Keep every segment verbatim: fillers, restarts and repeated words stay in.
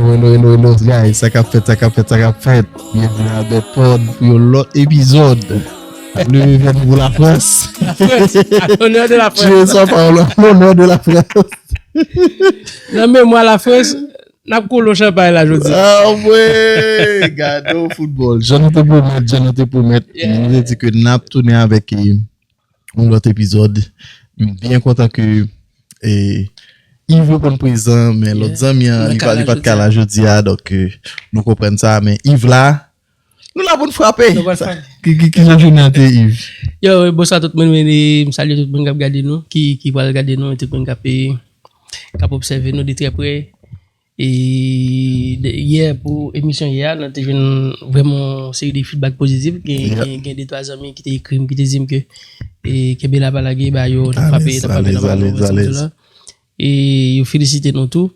Hello, hello, hello, guys. Sa k ap fèt, sa k ap fèt, sa k ap fèt. Byenvini nan Bèpòd pou yon lòt epizòd. Leve vèni pou Lafrans. Lafrans, a l'honneur de la France. Tire sa pa w la, l'honneur de la France. Nan memwa Lafrans, n ap koule yon chanpay la jodi. Ah, ouais. Gade yon foutbòl. Jan nou te pwomèt, jan nou te pwomèt. Yeah. Nou te di ke n ap tounen avèk, eh, yon lòt epizòd. M byen kontan ke, eh, Yves reponn prezan, men lòt zanmi an, li pa, li pa t ka la jodi a, donk, eh, nou konprann sa, men Yves la, nou la pou n frape. Nou pral frape. Ki, ki, ki jan jounen an te, Yves? Yo, bonswa tout moun, men, eh, m salye tout moun k ap gade nou, ki, ki pral gade nou, e tout moun k ap, eh, k ap obsève nou de trè prè. E de, yè, pou emisyon yè a, nou te jwenn vrèman yon seri de feedback pozitif. Gen, gen, gen de twa zanmi ki te ekri m, ki te di m ke, e, kenbe la pa lage, ba yo, n ap frape, n ap frape nòmalman, mwen santi la. E yo felisite nou tou.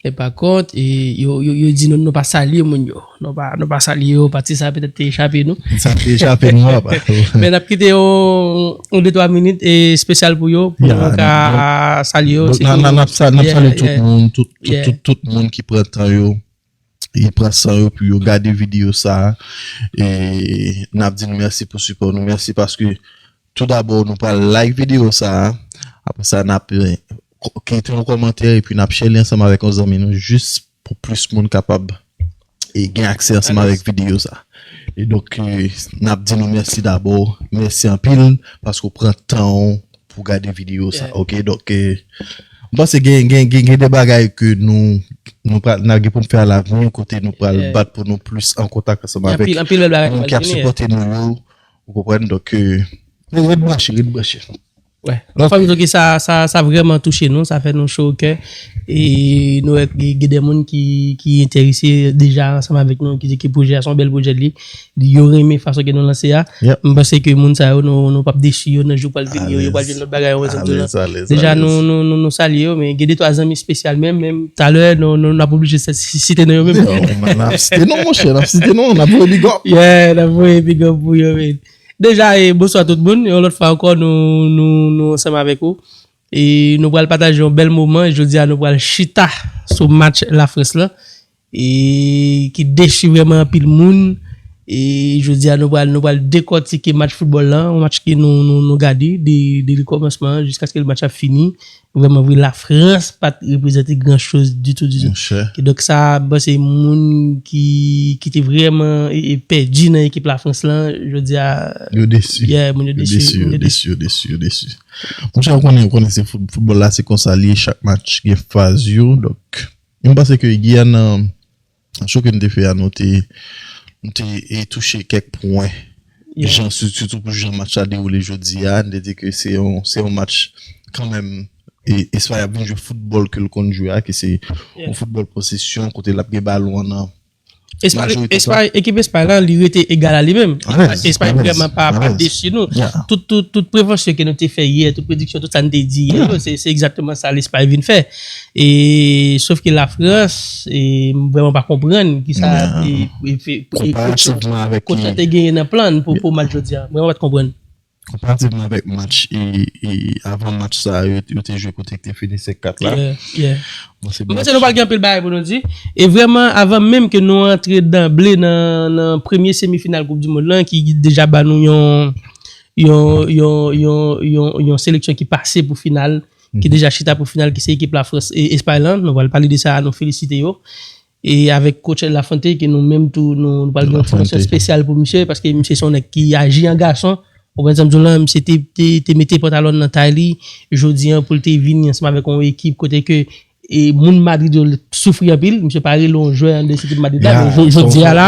E pa kont, e yo, yo, yo di nou, nou pa salye moun yo. Nou pa, nou pa salye yo, pati sa petèt te echape nou. Sa te echape nou, apa. Men n ap kite yon, yon de twa minit, e, espesyal pou yo, pou nou ka salye yo. Donk, n ap, n ap sa-, n ap salye tout moun, tout, tout, tout, tout moun ki pran tan yo, ki pran san yo pou yo gade videyo sa a. E n ap di nou mèsi pou sipò nou. Mèsi paske tou dabò nou pral like videyo sa a. Apre sa, n ap, eh, ko-, kite yon kòmantè epi n ap share li ansanm avèk yon zanmi nou jis pou plis moun kapab e gen aksè ansanm avèk videyo sa. E donk, eh, n ap di nou mèsi dabò. Mèsi anpil paske w pran tan w pou gade videyo sa. Yeah. Ok, donk, eh, m panse gen, gen, gen, gen de bagay ke nou, nou pral, n a gen pou n fè alavni, kote nou pral bat pou nou plis an kontak ansanm avèk moun ki ap sipòte nou yo. Ou konprann? Donk, eh, ret branche, ret branche. Wè. Fò m di w ke sa, sa, sa vrèman touche nou, sa fè nou cho o kè. E nou wè gen, gen de moun ki, ki enterese deja ansanm avèk nou, ki di ke pwojè a se yon bèl pwojè li. Yo renmen fason ke nou lanse a. M panse ke moun sa yo, nou, nou p ap desi yo nan jou k pral vini yo, yo pral jwenn lòt bagay, ou wè sa m di w la. Deja, nou, nou, nou, nou salye yo, men gen de twa zanmi espesyal menm, menm talè, nou, nou, n ap oblije site non yo menm. N ap site non, monchè, n ap site non, n ap voye big up. Yeah, n ap voye big up pou yo, men. Deja, e, bonswa tout moun. Yon lòt fwa ankò, nou, nou, nou ansanm avèk ou. E nou pral pataje yon bèl moman. Jodi a, nou pral chita sou match Lafrans la. E ki desi vrèman anpil moun. E jodi a, nou pral, nou pral dekòtike match foutbòl la. Yon match ke nou, nou, nou gade de, de kòmansman an jiskaske match ap fini. Vrèman vre, Lafrans pa t reprezante gran choz ditou, ditou. Monchè. Kidonk sa, m panse moun ki, ki te vrèman, e, e, pèdi nan ekip Lafrans lan, jodi a, yo desi. Yeah, moun yo desi, yo desi, yo desi, yo desi. Monchè, ou konnen, ou konnen se fout-, foutbòl la, se konsa li ye, chak match gen faz yo. Donk, m panse ke yè nan cho ke n te fè a, nou te, nou te, e, touche kèk pwen. Yeah. Jan, si-, sitou pou jan match la dewoule jodi a, n te di ke se yon, se yon match kanmenm, e, Espay ap vin jwe foutbòl ke l konn jwe a, ke se yon foutbòl posesyon, kote l ap gen balon an nan Espay, majorite tan. Espay, ekip Espay la, li rete egal a li menm. Alèz, Espay alèz, vrèman pa, pa alèz. Desi nou. Yeah. Tout, tout, tout prevansyon ke nou te fè yè, tout prediksyon, tout sa n te di yè, yeah, yo, se, se egzakteman sa Lespay vin fè. E, sof ke Lafrans, e, m vrèman pa konprann kisa, yeah, e, e, e, e, konparativman avèk koch la te genyen nan plan pou, pou match jodi a. M vrèman pa t konprann. Konparativman avèk match, e, e, avan match sa, yo, yo te jwe kote ki te fini senk kat la. Yeah, yeah. Bon, se m panse nou pral gen anpil bagay pou nou di. E vrèman, avan menm ke nou antre danble nan, nan premye semifinal Koup di Mond lan, ki deja ba nou yon, yon, yon, yon, yon, yon seleksyon ki pase pou final, ki deja chita pou final, ki se ekip Lafrans e Espay lan. Nou pral pale de sa, nou felisite yo. E avèk coach Lafonte, ke nou menm tou, nou, nou pral gen yon ti mansyon espesyal pou misye, paske misye se yon nèg ki aji an gason. Ou konprann sa m di w lan, misye te, te, te mete pantalon nan tay li, jodi an pou l te vini ansanm avèk yon ekip kote ke, e, moun Madrid yo soufri anpil, misye pa rele yon jwè anndan se ekip Madrid la, men jodi a la,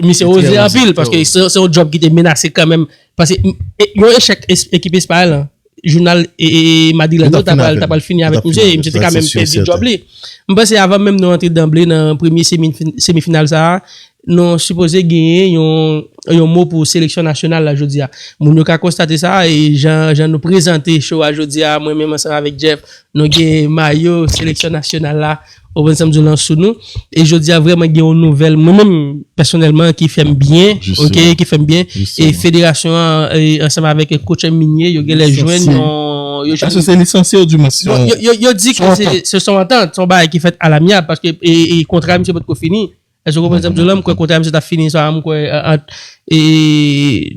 misye oze anpil, paske se, se yon djòb ki te menase kanmenm, paske, e, yon echèk es-, ekip Espay lan, jounal, e, e, e, Madrid la, ta pral, ta pral fini avèk misye, e misye te ka menm pèdi djòb li. M panse avan menm nou antre danble nan premye semi, semifinal sa a, nou sipoze genyen yon, yon mo pou seleksyon nasyonal la jodi a. Moun yo ka konstate sa, e jan, jan nou prezante show a jodi a, mwen menm ansanm avèk Jeff, nou gen mayo seleksyon nasyonal la, ou konprann sa m di w lan sou nou. E jodi a vrèman gen yon nouvèl, mwen menm pèsonèlman ki fè m byen, Jisteman. Ok, ki fè m byen. E Jisteman. Federasyon an, e, ansanm avèk coach Minnier, yo genlè jwenn Lisansye. yon, yo jwenn Èske se lisansye ou di mwen se Yo, yon yo, yo, yo di se yon ke se antant? se se yon antant, se yon bagay ki fèt alamyab, paske e, e kontra misye potko fini. Èske w konprann sa m di w lan? M kwè kontra misye t ap fini sa, m kwè, ant e,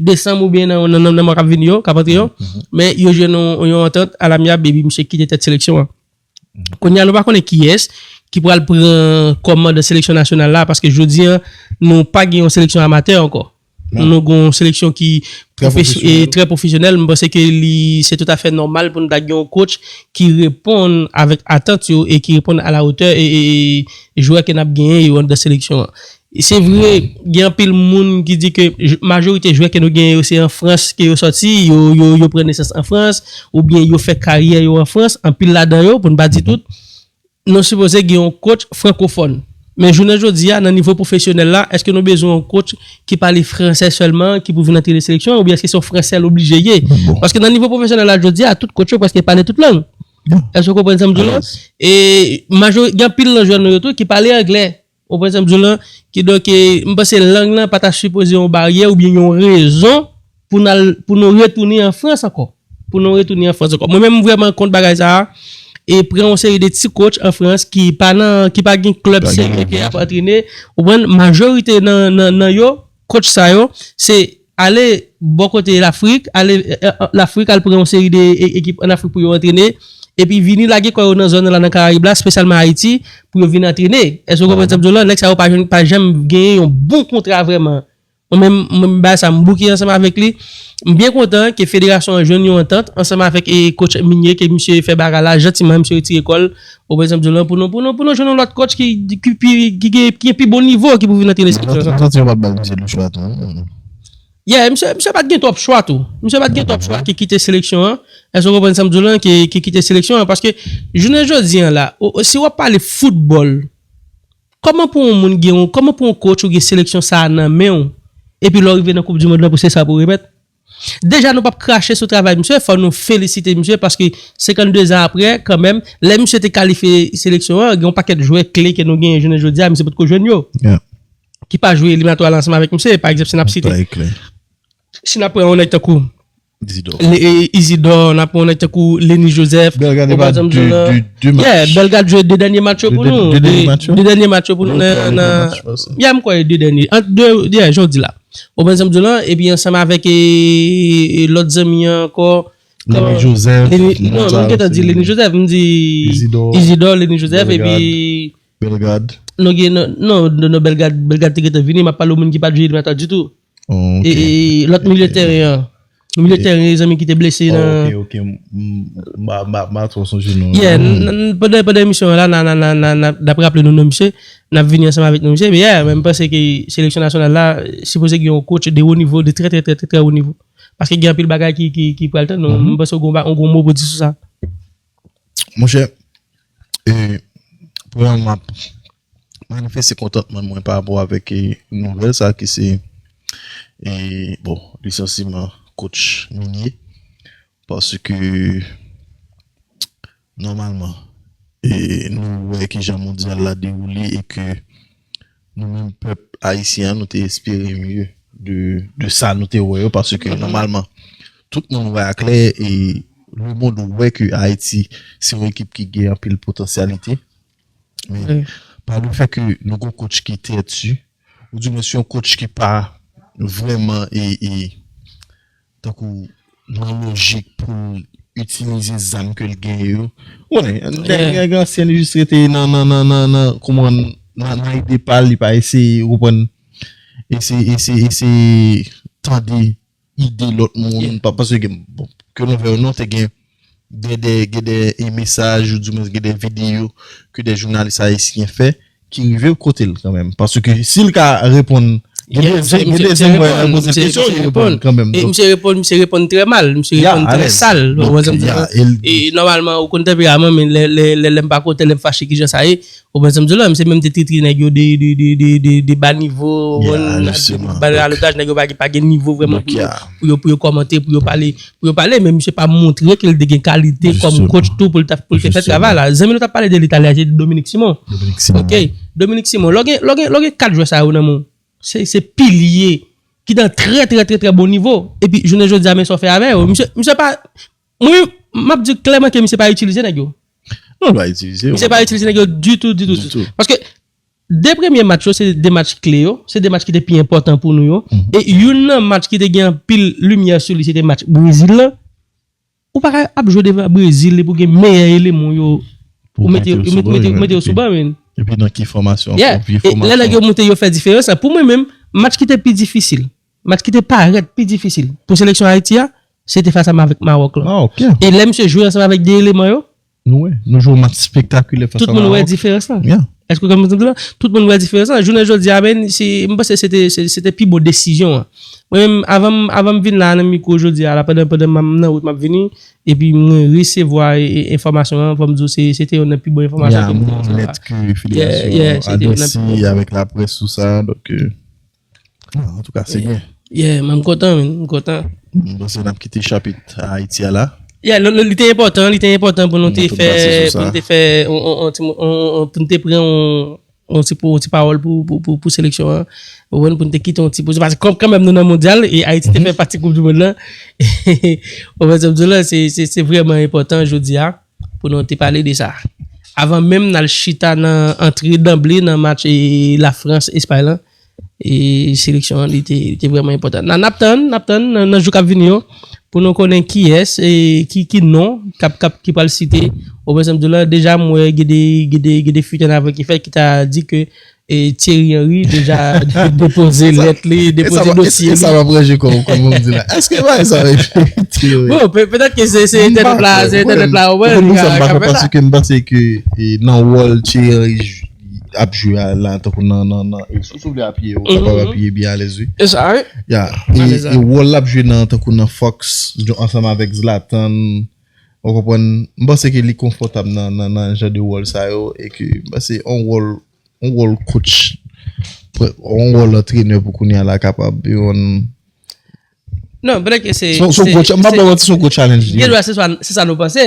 desanm oubyen nan, nan, nan, nan mwa k ap vini yo, k ap antre yo. Men yo jwenn yon, yon antant alamyab epi misye kite tèt seleksyon an. Kounye a, nou pa konnen kiyès ki pral pran kòmandan seleksyon nasyonal la, paske jodi a, nou pa gen yon seleksyon amatè ankò. Nou gen yon seleksyon ki Trè pwofes- pwofesyonèl. e trè pwofesyonèl. M panse ke li se toutafè nòmal pou nou ta gen yon coach ki reponn avèk atant yo e ki reponn a la hauteur e, e, e jwè ke n ap genyen yo anndan seleksyon an. Se vre, gen anpil moun ki di ke j- majorite jwè ke nou genyen yo se an Frans ke yo sòti, yo, yo, yo pran nesans an Frans, oubyen yo fè karyè yo an Frans, anpil ladan yo, pou n pa di tout. Nou sipoze gen yon coach frankofòn. Men jounen jodi a, nan nivo pwofesyonèl la, èske nou bezwen yon coach ki pale fransè sèlman, ki pou vin antrene seleksyon an, oubyen èske se yon fransè l oblije ye? Paske nan nivo pwofesyonèl la jodi a, tout coach yo prèske pale tout lang. Èske w konprann sa m di w lan? E majori, gen anpil nan jwè nou yo tou ki pale anglè. Ou konprann sa m di w lan? Kidonk, e, m panse lang lan pa ta sipoze yon baryè oubyen yon rezon pou n al, pou nou retounen an Frans ankò. Pou nou retounen an Frans ankò. Mwen menm, m vrèman kont bagay sa a. E pran yon seri de ti coach an Frans ki pa nan, ki pa gen klèb serye ke y ap antrene. Ou konprann? Majorite nan, nan, nan yo, coach sa yo, se ale bò kote Lafrik, ale e, e, Lafrik, al pran yon seri de e- ekip an Afrik pou yo antrene, epi vini lage kò yo nan zòn nan la, nan Karayib la, espesyalman Ayiti, pou yo vin antrene. Èske w konprann sa m di w lan? Nèg sa yo pa jwenn, pa janm genyen yon bon kontra vrèman. Mwen menm, mwen menm bagay sa, m bouke ansanm avèk li. M byen kontan ke federasyon an jwenn yon antant ansanm avèk e coach Minnier, ke misye fè bagay la jantiman, misye retire kò l. Ou konprann sa m di w lan? Pou nou, pou nou, pou nou jwenn yon lòt coach ki, ki, pi, ki, gen, ki gen pi bon nivo, ki pou vin antrene seleksyon sa. Mwen santi yo pa t ba l misye le chwa tou. Yeah, misye, misye pa t gen twòp chwa tou. Misye pa t gen twòp chwa ki kite seleksyon an. Èske w konprann sa m di w lan? Ki, ki kite seleksyon an. Paske, jounen jodi an la, o- o- si w ap pale foutbòl, kòman pou yon moun gen yon, kòman pou yon coach ou gen seleksyon sa a nan men w, epi lè w rive nan Koup di Mond lan pou se sa pou w remèt? Deja, nou p ap krache sou travay misye, fò nou felisite misye, paske senkannde zan apre, kanmenm, lè misye te kalifye seleksyon an, gen yon pakèt jwè kle ke nou genyen jounen jodi a, misye potko jwenn yo. Ki pa jwe eliminatwa la ansanm avèk misye. Pa egzanp, si n ap site, si n ap pran yon nèg tankou Isidor. Le- e, Isidor, n ap pran yon nèg tankou Leny Joseph. Bellegarde pa de, de, de match. Yeah, Bellegarde jwe de dènye match yo pou nou. De dènye match yo? De dènye match yo pou nou nan, nan, yeah, m kwè de dènye. Ant de, yeah, jan w di la. Ou konprann sa m di w lan? Epi ansanm avèk e, e, lòt zanmi an ankò. Leny Joseph. Leny, non, nou gentan di Leny Joseph, m di Isidor. Isidor, Leny Joseph, Bellegarde. Epi Bellegarde. Nou gen, non, non, non, non, Bellegarde, Bellegarde te gentan vini, m ap pale w moun ki pa t jwe eliminatwa ditou. Oh, ok. E, e lòt milye teren an. Milye teren, zanmi ki te blese nan. Oh, ok, ok. M, m, m, m, m pa twò sonje non. Yeah, n- n- pandan, pandan emisyon an la, n a, n a, n a, n a, n a, n ap raple nou non misye, n ap vini ansanm avèk nou misye. Men yeah, men m panse ke seleksyon nasyonal la, sipoze gen yon coach de wo nivo, de trè, trè, trè, trè, trè wo nivo. Paske gen anpil bagay ki, ki, ki pral tann nou. M panse w gen yon ba- yon gwo mo pou di sou sa. Monchè, e, premyèman, m ap manifeste kontantman mwen pa rapò avèk e, nouvèl sa ki se e, bon, lisansiman coach Minnier. Paske, nòmalman, e, nou wè ki jan mondyal la dewoule e ke nou menm pèp ayisyen an, nou te espere mye de, de sa nou te wè yo, paske nòmalman, tout moun wè aklè e lemonn wè ke Ayiti se yon ekip ki gen anpil potansyalite. Men, pa le fè ke nou gon coach ki tèti, ou di mwen se yon coach ki pa vrèman e, e, tankou nan lojik pou l itilize zam ke l genyen yo. Ou konnen, nèg ansyen li jis rete nan, nan, nan, nan, nan, kòman, nan, nan ide pa l, li pa eseye, ou konprann, eseye, eseye, eseye tande ide lòt moun, pa, paske gen, bon, ke nou vle ou non, te gen, gen de, gen de, e, mesaj, ou di mwen gen de videyo ke de jounalis ayisyen fè, ki rive kote l kanmenm. Paske si l ka reponn Gen de zen, gen de zen mwen poze kesyon, li reponn kanmenm. E misye reponn, misye reponn trè mal, misye reponn trè sal. Ou konprann sa m di la? E nòmalman, ou konn tanperaman, men lè, lè, lè, lè m pa kontan, lè m fache, kijan sa ye? Ou konprann sa m di la? Misye menm te trete nèg yo de, de, de, de, de, de ba nivo, ba alotaj, nèg yo pa, pa gen nivo vrèman pou yo, pou yo, pou yo kòmante, pou yo pale, pou yo pale, men misye pa montre ke l te gen kalite kòm coach tou pou l ta, pou l te fè travay la. Zanmi nou t ap pale de l talè a, se Dominique Simon. Dominique Simon. Ok, Dominique Simon. Lè w gen, lè w gen, lè w gen kat jwè sa yo nan men w, se, se pilye ki nan trè, trè, trè, trè bon nivo. Epi, jounen jodi a, men sa w fè avè yo. Misye, misye pa, mwen, m ap di klèman ke misye pa itilize nèg yo. Non, l pa itilize yo. Misye pa itilize nèg yo ditou, ditou, ditou. Paske de premye match yo, se de match kle yo, se de match ki te pi enpòtan pou nou yo. E youn nan match ki te gen anpil limyè sou li, se te match Brezil la. Ou pa ka ap jwe devan Brezil epi w gen meyè eleman w yo, ou mete yo, ou mete, mete, mete yo sou ban, men. Epi nan ki fòmasyon? Yeah. Epi lè nèg yo moute, yo fè diferans la. Pou mwen menm, match ki te pi difisil, match ki te parèt pi difisil pou seleksyon Ayiti a, se te fas a avèk Mawòk la. Mawòk, yeah. E lè misye jwe ansanm avèk de eleman yo, nou wè, nou jwe yon match spektakilè fas a Mawòk. Tout moun wè diferans lan. Yeah. Èske w konprann sa m di la? Tout moun wè diferans lan. Jounen jodi a, men, se, m panse se te, se, se te pi bon desizyon an. Mwen menm, avan m, avan m vin la nan mikwo jodi a, la, pandan, pandan m nan wout m ap vini, epi mwen resevwa e, e, enfòmasyon an, fò m di w, se, se te youn nan pi bon enfòmasyon ke m te resevwa. Yeah, mwen lèt ke federasyon an adrese avèk laprès sou sa, donk, euh, antouka, se byen. Yeah, mwen m kontan, men, m kontan. M panse n ap kite chapit Ayiti a la. Yeah, li, li, li te enpòtan, li te enpòtan pou nou te fè, pou nou te fè on, on, on ti mo-, on, on, pou nou te pran on, on ti, on ti pawòl pou, pou, pou, pou seleksyon an. Ou konprann, pou n te kite on ti poze. Paske kan-, kanmenm nou nan mondyal, e Ayiti te fè pati koup di mond lan. Ou konprann sa m di w la, se, se, se vrèman enpòtan jodi a pou nou te pale de sa. Avan menm n al chita nan antre danble nan match, e, Lafrans, Espay lan, e seleksyon an, li te, li te vrèman enpòtan. N a, n ap tann, n ap tann nan, nan jou k ap vini yo, pou nou konnen kiyès, e ki, ki non k ap, k ap, ki pral site. Ou konprann sa m di w la, deja m wè gen de, gen de, gen de fuit an avan ki fèt ki ta di ke, e, Thierry Henry deja depoze lèt li, depoze dosye li. E sa m ap ranje kò w, kòman m di la. Èske bagay sa yo verite, wi? Bon, pe-, petèt ke se, se entènèt la, se entènèt la, ou wè, li ka, ka fè sa. Paske m panse ke, e, nan wòl Thierry Henry ap jwe a la, tankou nan, nan, nan, e, si w vle apiye, ou kapab apiye byen alèz, wi. E sa, wi. Ya. E, e wòl l ap jwe nan, tankou nan Fox, ansanm avèk Zlatan, ou konprann, m panse ke li konfòtab nan, nan, nan jan de wòl sa yo, e ke m panse yon wòl, yon wòl coach, yon wòl antrenè pou kounye a la kapab yon Non, petèt ke se, se, se, m p ap ba w manti, se yon gwo challenge li ye. Gen dwa se sa, se sa nou panse.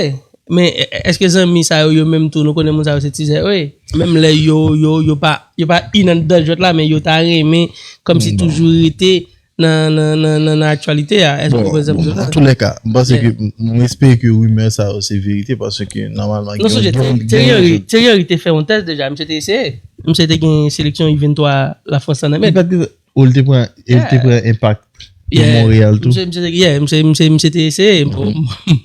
Men, e-, e-, èske zanmi sa yo, yo menm tou, nou konnen moun sa yo se tizè yo ye. Menm lè yo, yo, yo pa, yo pa in anndan jwèt la, men yo ta renmen kòmsi toujou rete nan, nan, nan, nan, nan aktyalite a. Èske w konprann sa m di w la? Bon, bon, antouka, m panse ke, m, m espere ke rimè sa yo se verite, paske nòmalman, non, gen, sonje, gen, Thierry, gen Thierry Henry, Thierry Henry te fè yon tès deja, misye te eseye. Misye te gen seleksyon U venntwa Lafrans lan nan men l. Ou l te pran, e l te pran enpak pou Montréal tou. Misye, misye, yeah, misye, misye, misye te eseye. Bon,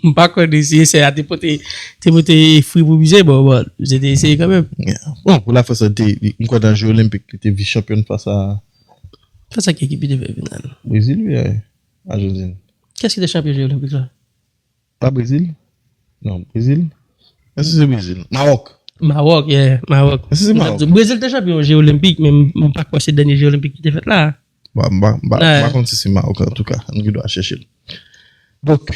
m pa kwè de si esè a te pote, te pote fwi pou misye, bon, bon, misye te eseye kanmenm. Yeah. Bon, pou Lafrans, te, m kwè nan Jeux Olympiques, li te vis chanpyon fas a. Fas a ki ekip li te fè final? Brezil, wi, Ajantin. Kiyès ki te chanpyon Jeux Olympiques la? Pa Brezil? Non, Brezil. Èske se Brezil? Mawòk. Mawòk, yeah, Mawòk. Èske se Mawòk? Brezil te chanpyon Jeux Olympiques, men m, m pa kwè se dènye Jeux Olympiques ki te fèt la. Bon, m pa, m pa, m pa konn si se Mawòk, antouka, nou gen dwa chèche l. Donk,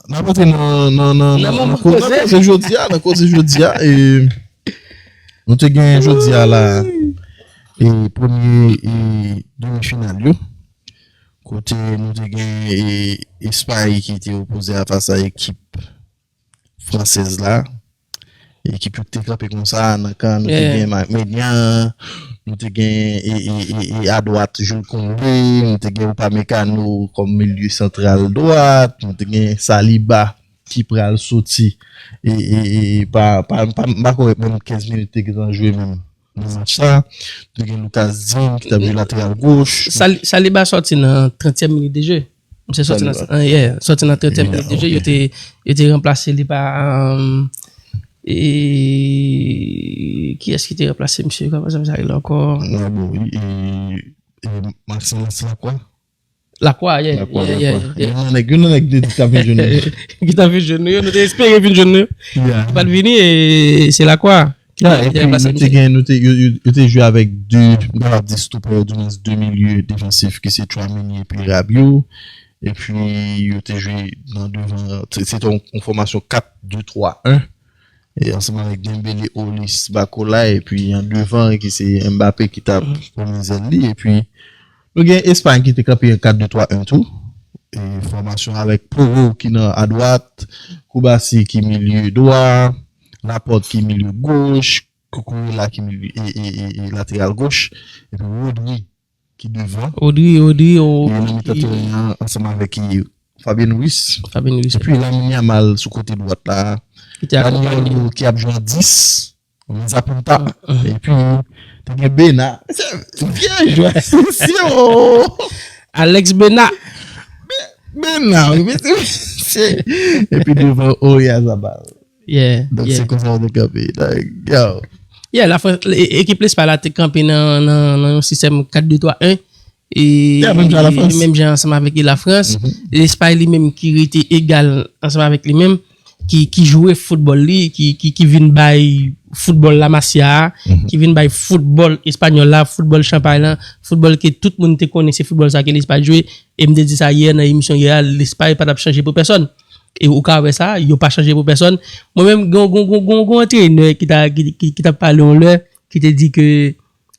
n ap antre nan, nan, nan, nan, nan ko-, nan koze jodi a, nan koze jodi a, e nou te gen jodi a la, e premye, e demi final yo. Kote nou te gen, e, Espay ki te opoze a fas a ekip fransèz la. Ekip yo te kanpe konsa nan kan, nou te gen Mike Maignan, nou te gen, e, e, e, e, adwat Jules Koundé, nou te gen Upamecano kòm milye santral dwat, nou te gen Saliba ki pral soti, e, e, e, pa, pa, pa, m pa kwè menm kenz minit te gentan jwe menm. Nan match sa, te gen Lucas Digne ki t ap jwe lateral goch. Sal-, Saliba sòti nan trantyèm minit de jeu. Misye sòti nan, ah, yeah, sòti nan trantyèm minit de jeu. Yo te, yo te ranplase li pa, um, e, kiyès ki te ranplase misye? Kòman sa misye rele ankò? Ah, bon, wi, e, e, Maxence Lacroix. Lacroix, yeah, Lacroix, yeah, yeah, Lacroix. Yeah. Youn nan nèg, youn nan nèg de, de ki t ap vin jwenn nou. Ki t ap vin jwenn nou yo, nou te espere vin jwenn nou yo. Yeah. Li pa t vini, e se Lacroix. Ya, epi nou te gen, nou te, yo, yo, yo te jwe avèk de, m kapab di stopè, yo, di mwens de milye defansif ki se Tchouaméni epi Rabiot. Epi yo te jwe nan devan, se te yon, yon fòmasyon kat de twa en. E ansanm avèk Dembélé, Olise, Barcola, epi an devan ki se Mbappé ki t ap pran zèl li. Epi nou gen Espay ki te kanpe an kat de twa en tou. E fòmasyon avèk Poro ki nan adwat, Koubasi ki milye dwa, Laporte ki milye goch, Cucurella ki milye e, e, e, e lateral goch, epi Rodri ki devan. Rodri, Rodri, o, e nan mitan teren an ansanm avèk e, Fabian Ruiz. Fabian Ruiz. Epi Lamine Yamal sou kote dwat la. Dani Olmo ki ap jwe an dis. Zapata. Epi te gen Bena. Se vye jwè. Sisyo. Alex Bena. Bena, wi, mesye. Epi devan Oyarzabal. Yeah, donk se konsa nou kanpe. Yo. Yeah, Lafrans, ekip Lespay la te kanpe nan, nan, nan yon sistèm kat de twa en. E menm jan ansanm avèk Lafrans. Lespay li menm ki rete egal ansanm avèk li menm, ki, ki jwe foutbòl li, ki, ki, ki vin bay foutbòl Lamasya a, ki vin bay foutbòl espanyòl la, foutbòl chanpay lan, foutbòl ke tout moun te konnen se foutbòl sa ke Lespay jwe. E m te di sa yè nan emisyon yè a, Lespay pa t ap chanje pou pèsòn. E ou ka wè sa, yo pa chanje pou pèsòn. Mwen menm, gen, gen, gen, gen, gen antrenè ki ta, ki, ki, ki t ap pale yon lè, ki te di ke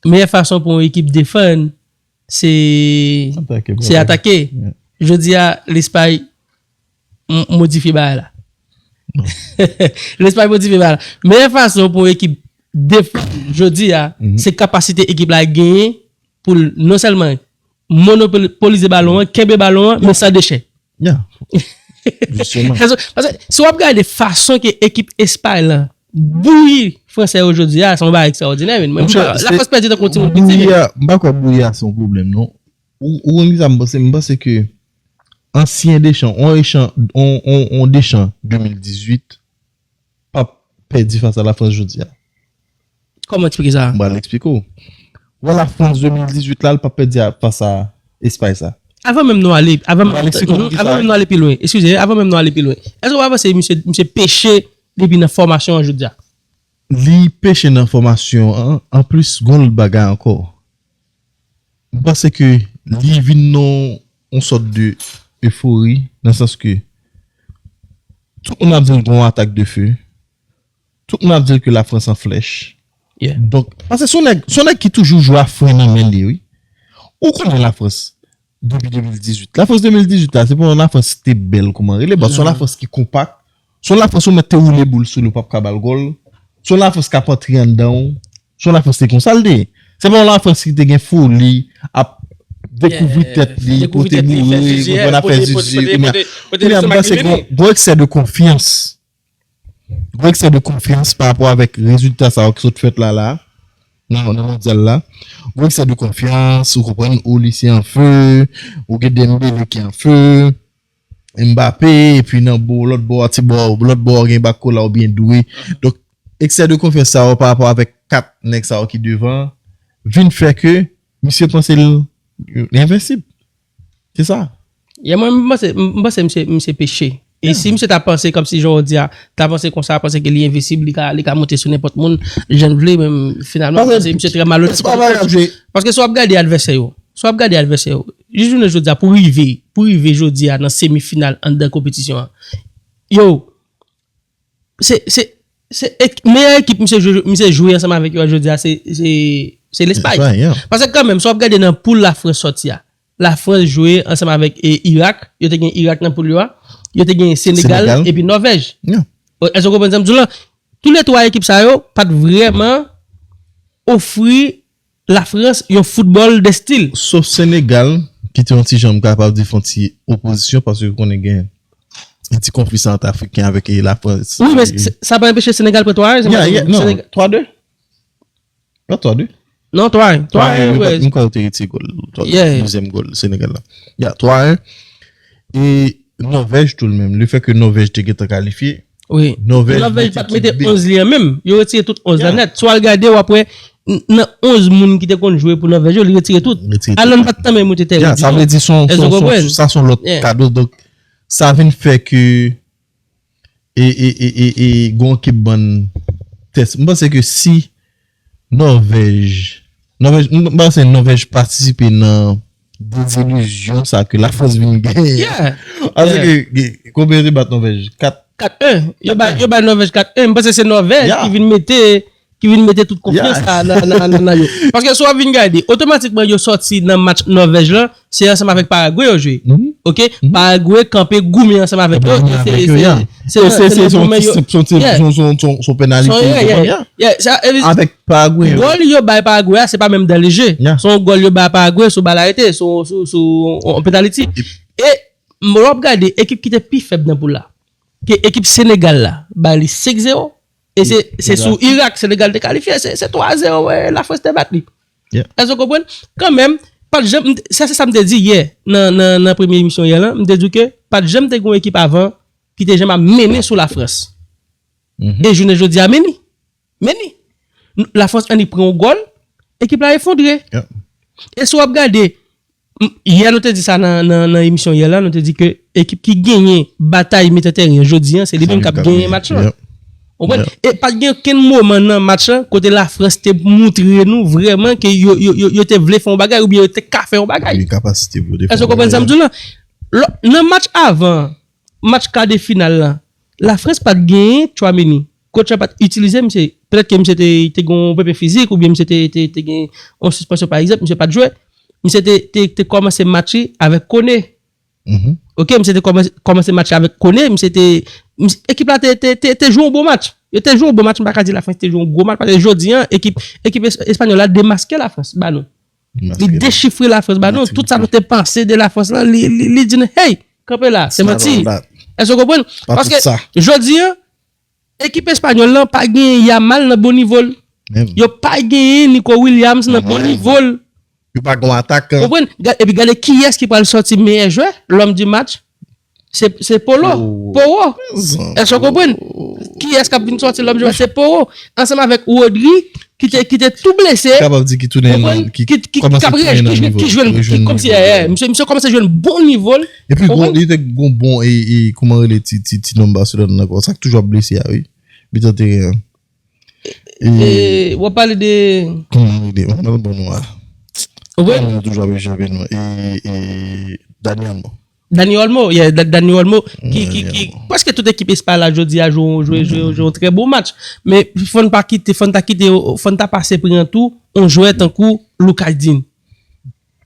meyè fason pou yon ekip defann, se, se atake. Jodi a, Lespay modifye bagay la. Lespay modifye bagay la. Meyè fason pou yon ekip defann jodi a, se kapasite ekip la genyen pou l non sèlman monopolize balon an, kenbe balon an, men san dechè. Yeah. Paske si w ap gade fason ke ekip Espay lan bouyi Fransè yo jodi a, se yon bagay ekstraòdinè, men mwen, Lafrans pèdi tankou yon timoun piti. Bouyi a, m pa kwè bouyi a se yon pwoblèm, non. Ou, ou konn kisa m panse? M panse ke ansyen Deschamps, on Deschamps, on, on, on Deschamps de mil dizuit p ap pèdi fas a Lafrans jodi a. Kòman eksplike sa? M pral eksplike w. Wè Lafrans de mil dizuit la, l p ap pèdi a, fas a Espay sa. Avan menm nou ale, avan, avan menm nou ale pi lwen, eskize, avan menm nou ale pi lwen, èske w pa panse misye, misye peche depi nan fòmasyon an jodi a? Li peche nan fòmasyon an, anplis, gon lòt bagay ankò. M panse ke li vin nan yon sòt de efori, nan sans ke tout moun ap di l gon atak de fe, tout moun ap di l ke Lafrans an flèch. Donk, paske se yon nèg, se yon nèg ki toujou jwe a fren nan men li, wi. Ou konnen Lafrans depi de mil dizuit. Lafrans de mil dizuit la, se pa yon Lafrans ki te bèl kòman rele, but se yon Lafrans ki konpak. Se yon Lafrans ou mèt te woule boul sou li, ou p ap ka ba l gòl. Se yon Lafrans k ap antre anndan w. Se yon Lafrans te konsa l te ye. Se pa yon Lafrans ki te gen foli, ap dekouvri tèt li, pote boure, konprann afè zizi, kounye a, kounye a, m panse gon, gon eksè de konfyans. Gon eksè de konfyans pa rapò avèk rezilta sa yo ki sot fèt la, la, nan, nan mondyal la. Gon eksè de konfyans, ou konprann, Olise an fe, ou gen Dembélé ki an fe, Mbappé, epi nan bò, lòt bò a, ti bò, lòt bò a gen Barcola oubyen Doué. Donk, eksè de konfyans sa yo pa rapò avèk kat nèg sa yo ki devan, vin fè ke misye panse l, l envensib. Se sa. Ya, mwen, m panse, m panse misye, misye peche. E si misye ta panse kòmsi jan w di a, ta panse konsa, panse ke li envensib, li ka, li ka monte sou nenpòt moun, jan l vle, men finalman, m panse misye trè malonèt. Paske si w ap gade advèsè yo, si w ap gade advèsè yo, jis jounen jodi a, pou rive, pou rive jodi a nan semifinal anndan konpetisyon an, yo, se, se, se ek-, meyè ekip misye jwe, misye jwe ansanm avèk yo jodi a, se, se, se Lespay. Lespay, yeah. Paske kanmenm, si w ap gade nan poul Lafrans sòti a, Lafrans jwe ansanm avèk, e, Irak, yo te gen Irak nan poul yo a, yo te gen Senegal, Senegal, epi Nòvèj. Yeah. Èske w konprann sa m di w la? Tou le twa ekip sa yo pa t vrèman ofri Lafrans yon foutbòl de stil. Sof Senegal, ki te yon ti jan, m kapab di, fè yon ti opozisyon, paske w konnen gen yon ti konfli sa ant Afriken avèk, e, Lafrans. Wi, men e, se, sa pa anpeche Senegal pran twa a, se pa non, twa de. Non, twa de. Non, twa en, twa en, m kwè yo te retire gòl, dezyèm gòl Senegal la. Ya, twa en. E Nòvèj tou l menm, lefètke Nòvèj te gentan kalifye, Wi. Nòvèj pa t mete onz li an menm. Yo retire tout onz la nèt. Si w al gade, w ap wè, n-, nan onz moun ki te konn jwe pou Nòvèj yo, li retire tout. Alan pa t tanmen moute tèren ditou. Sa vle di, se yon, se yon, sa se yon lòt kado. Donk, sa vin fè ke, e, e, e, e, e, gon ekip bann tès. M panse ke si Nòvèj, Nòvèj, m panse Nòvèj patisipe nan dezilizyon sa ke Lafrans vin genyen. Yeah. Paske ke, ke, konbyen yo te bat Nòvèj? Kat. Kat en. Yo bay, yo bay Nòvèj kat en. M panse se Nòvèj Yeah. ki vin mete ki vin mete tout konfyans Yeah. sa nan, nan, nan, nan yo. Paske si w ap vin gade, otomatikman yo sòti nan match Nòvèj lan, se ansanm avèk Paragwe yo jwe. Mhm. Ok? Paragwe kanpe goumen ansanm avèk yo. Goumen Se- avèk se- yo, yeah. se- E se se se nan son goumen yo- se- se- se- Yeah. son- son- son- son penalite. Son- yeah, Son- yeah. yeah. Yeah, sa, e, Avèk Paragwe. gòl yo bay Paragwe a, se pa menm dan leje. Yeah. Se yon gòl yo bay Paragwe sou bal arete, sou, sou, sou yon penaliti. E lè w ap gade, ekip ki te pi fèb nan poul la, ke ekip Senegal la, bay li senk zewo. E se se sou Irak, Senegal te kalifye, se se twa zewo, e, Lafrans te bat li. Yeah. Èske w konprann? Kanmenm, pa t janm, m t- sa se sa m te di yè, nan, nan, nan premye emisyon yè lan, m te di w ke pa t janm te gen yon ekip avan ki te janm ap mennen sou Lafrans. Mhm. E jounen jodi a, men ni. Men ni. Lafrans annik pran yon gòl, ekip la efondre. Yeah. E si w ap gade, m- yè nou te di sa nan, nan, nan emisyon yè la, nou te di ke ekip ki genyen batay mitan teren an jodi an, se li menm k ap genyen match lan. Yeah. Ou konprann? E pa t gen okenn moman nan match lan kote Lafrans te moutre nou vrèman ke yo, yo, yo, yo te vle fè yon bagay oubyen yo te ka fè yon bagay. Gen kapasite pou yo te fè Èske w konprann sa m di w lan? Lò- Nan match avan, match ka de final lan, Lafrans pa t genyen Tchouaméni. Coach la pa t itilize misye. Petèt ke misye te, te gen yon pèpè fizik oubyen misye te, te, te gen yon sispansyon, pa egzanp, misye pa t jwe. Misye te, te, te kòmanse match li avèk Koné. Mhm. Ok, misye te kòmanse, kòmanse match avèk Koné, misye te, misye- ekip la te, te, te, te jwe yon bon match. Yo te jwe yon bon match, m pa ka di Lafrans te jwe yon gwo match, paske jodi an, ekip, ekip es- espanyòl la demaske Lafrans ba nou. Li dechifre Lafrans ba nou. Tout sa nou te panse de Lafrans lan, li, li, li di nou, hey, kanpe la, se manti. Èske w konprann? Paske jodi an, ekip espanyòl lan pa gen Yamal nan bon nivo l. Yo pa gen Nico Williams nan bon nivo l. Yo pa gen atak. Konprann? Epi gade kiyès ki pral sòti meyè jwè, l'homme du match. Se se Polo. Poro. Èske w konprann? Kiyès k ap vin sòti l'homme du match? Se Poro. Ansanm avèk Rodri, ki te, ki te tou blese. Kapab di ki tounen Konprann? Ki, ki, ki, k ap rejwi, ki jwe, ki jwe, ki kòmsi, eh, eh, misye, misye kòmanse jwenn bon nivo l. Epi li te gon bon, e, e, kòman rele ti, ti, ti nonm Barcelone nan ankò? Sa k toujou ap blese a, wi. Mitan teren an. E, w ap pale de. Kòman rele? Mwen bon nou a. Wi. Mwen toujou ap echape nou. E, e, Dani Olmo. Dani Olmo, yeah, Dani Olmo, ki, ki, ki, prèske tout ekip Espay la jodi a jwe, jwe, jwe, jwe yon trè bon match. Men fò n pa kite, fò n ta kite, fò n ta pase pri an tou, yon jwè tankou Lucas Digne.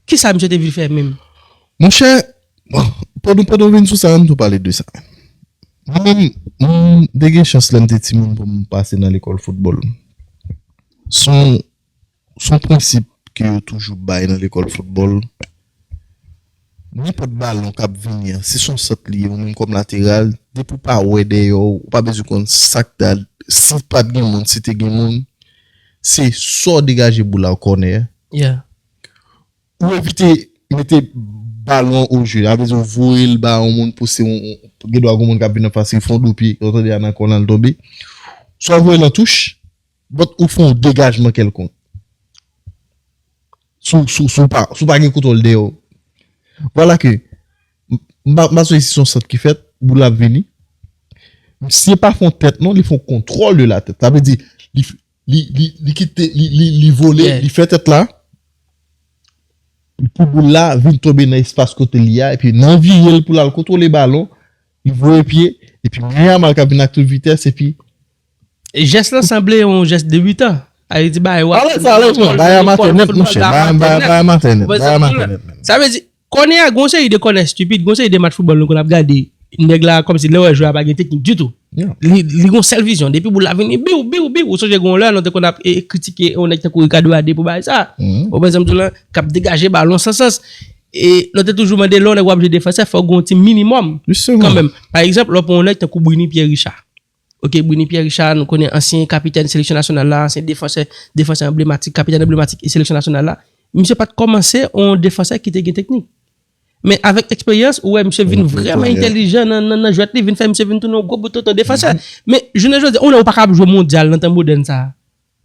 Kisa misye te vin fè menm? Monchè, bon, pandan, pandan w vin sou sa, ann tou pale de sa. Mwen menm, mwen te gen chans lè m te timoun pou m pase nan lekòl foutbòl. Son, son prensip ke yo toujou bay nan lekòl foutbòl. Nenpòt balon k ap vini an, si son sant li ye, ou menm kòm lateral, depi w pa wè dèyè w, ou pa bezwen konn sa k ta, si pa t gen moun, si te gen moun, se swa w degaje boul la ou kònè. Yeah. Ou evite mete balon o je, sa vle di ou voye l ba yon moun pouse yon, gen dwa gen yon moun k ap vin anfas li fè yon doupye, ou tande a nan kòn nan l tonbe. Swa voye l an touch, but ou fè yon degajman kèlkonk. Sou, sou, sou pa, sou pa gen kontwòl dèyè w. Vwala ke, m pa, m pa sonje si se yon sant ki fèt, boul la ap vini. Misye pa fè yon tèt non, li fè yon kontwòl de la tèt. Sa vle di, li, li, li kite, li, li, li vole, li fè tèt la. Pou boul la vin tonbe nan espas kote li a, epi nan vire l pou l al kontwole balon, li voye pye, epi men Yamal k ap vin ak tout vitès, epi Jès lan sanble yon jès debitan. Sa vle di bagay w ap. Alèz, alèz, non, bagay amatè nèt, monchè. Bagay amatè nèt, bagay amatè nèt, bagay amatè nèt. Sa vle di, kònè a, gon seri de kònè estipid, gon seri de match foutbòl nou konn ap gade. Nèg la, kòmsi lè w wè jwè a pa gen teknik ditou. Li, li gon sèl vizyon. Depi boul la vini, biw, biw, biw. Ou sonje gon lè, nou te konn ap e, kritike yon nèg tankou Ricardo Adé pou bagay sa. Ou konprann sa m di w lan, k ap degaje balon san sans. E nou te toujou mande lè yon nèg w ap jwe defansè, fò w gen yon ti minimòm. Kanmenm. Pa egzanp, lè w pran yon nèg tankou Brini Pierre Richard. Ok, Brini Pierre Richard, nou konnen ansyen kapitèn seleksyon nasyonal la, ansyen defansè, defansè anblematik, kapitèn anblematik e seleksyon nasyonal la. Misye pa t kòmanse yon defansè ki te gen teknik. Men avèk eksperyans, ou wè misye vin vrèman entèlijan nan, nan, nan jwèt li, vin fè misye vin tounen yon gwo bout tonton defansè. Men jounen jodi a, ou wè ou pa ka ap jwe mondyal nan tan modèn sa a.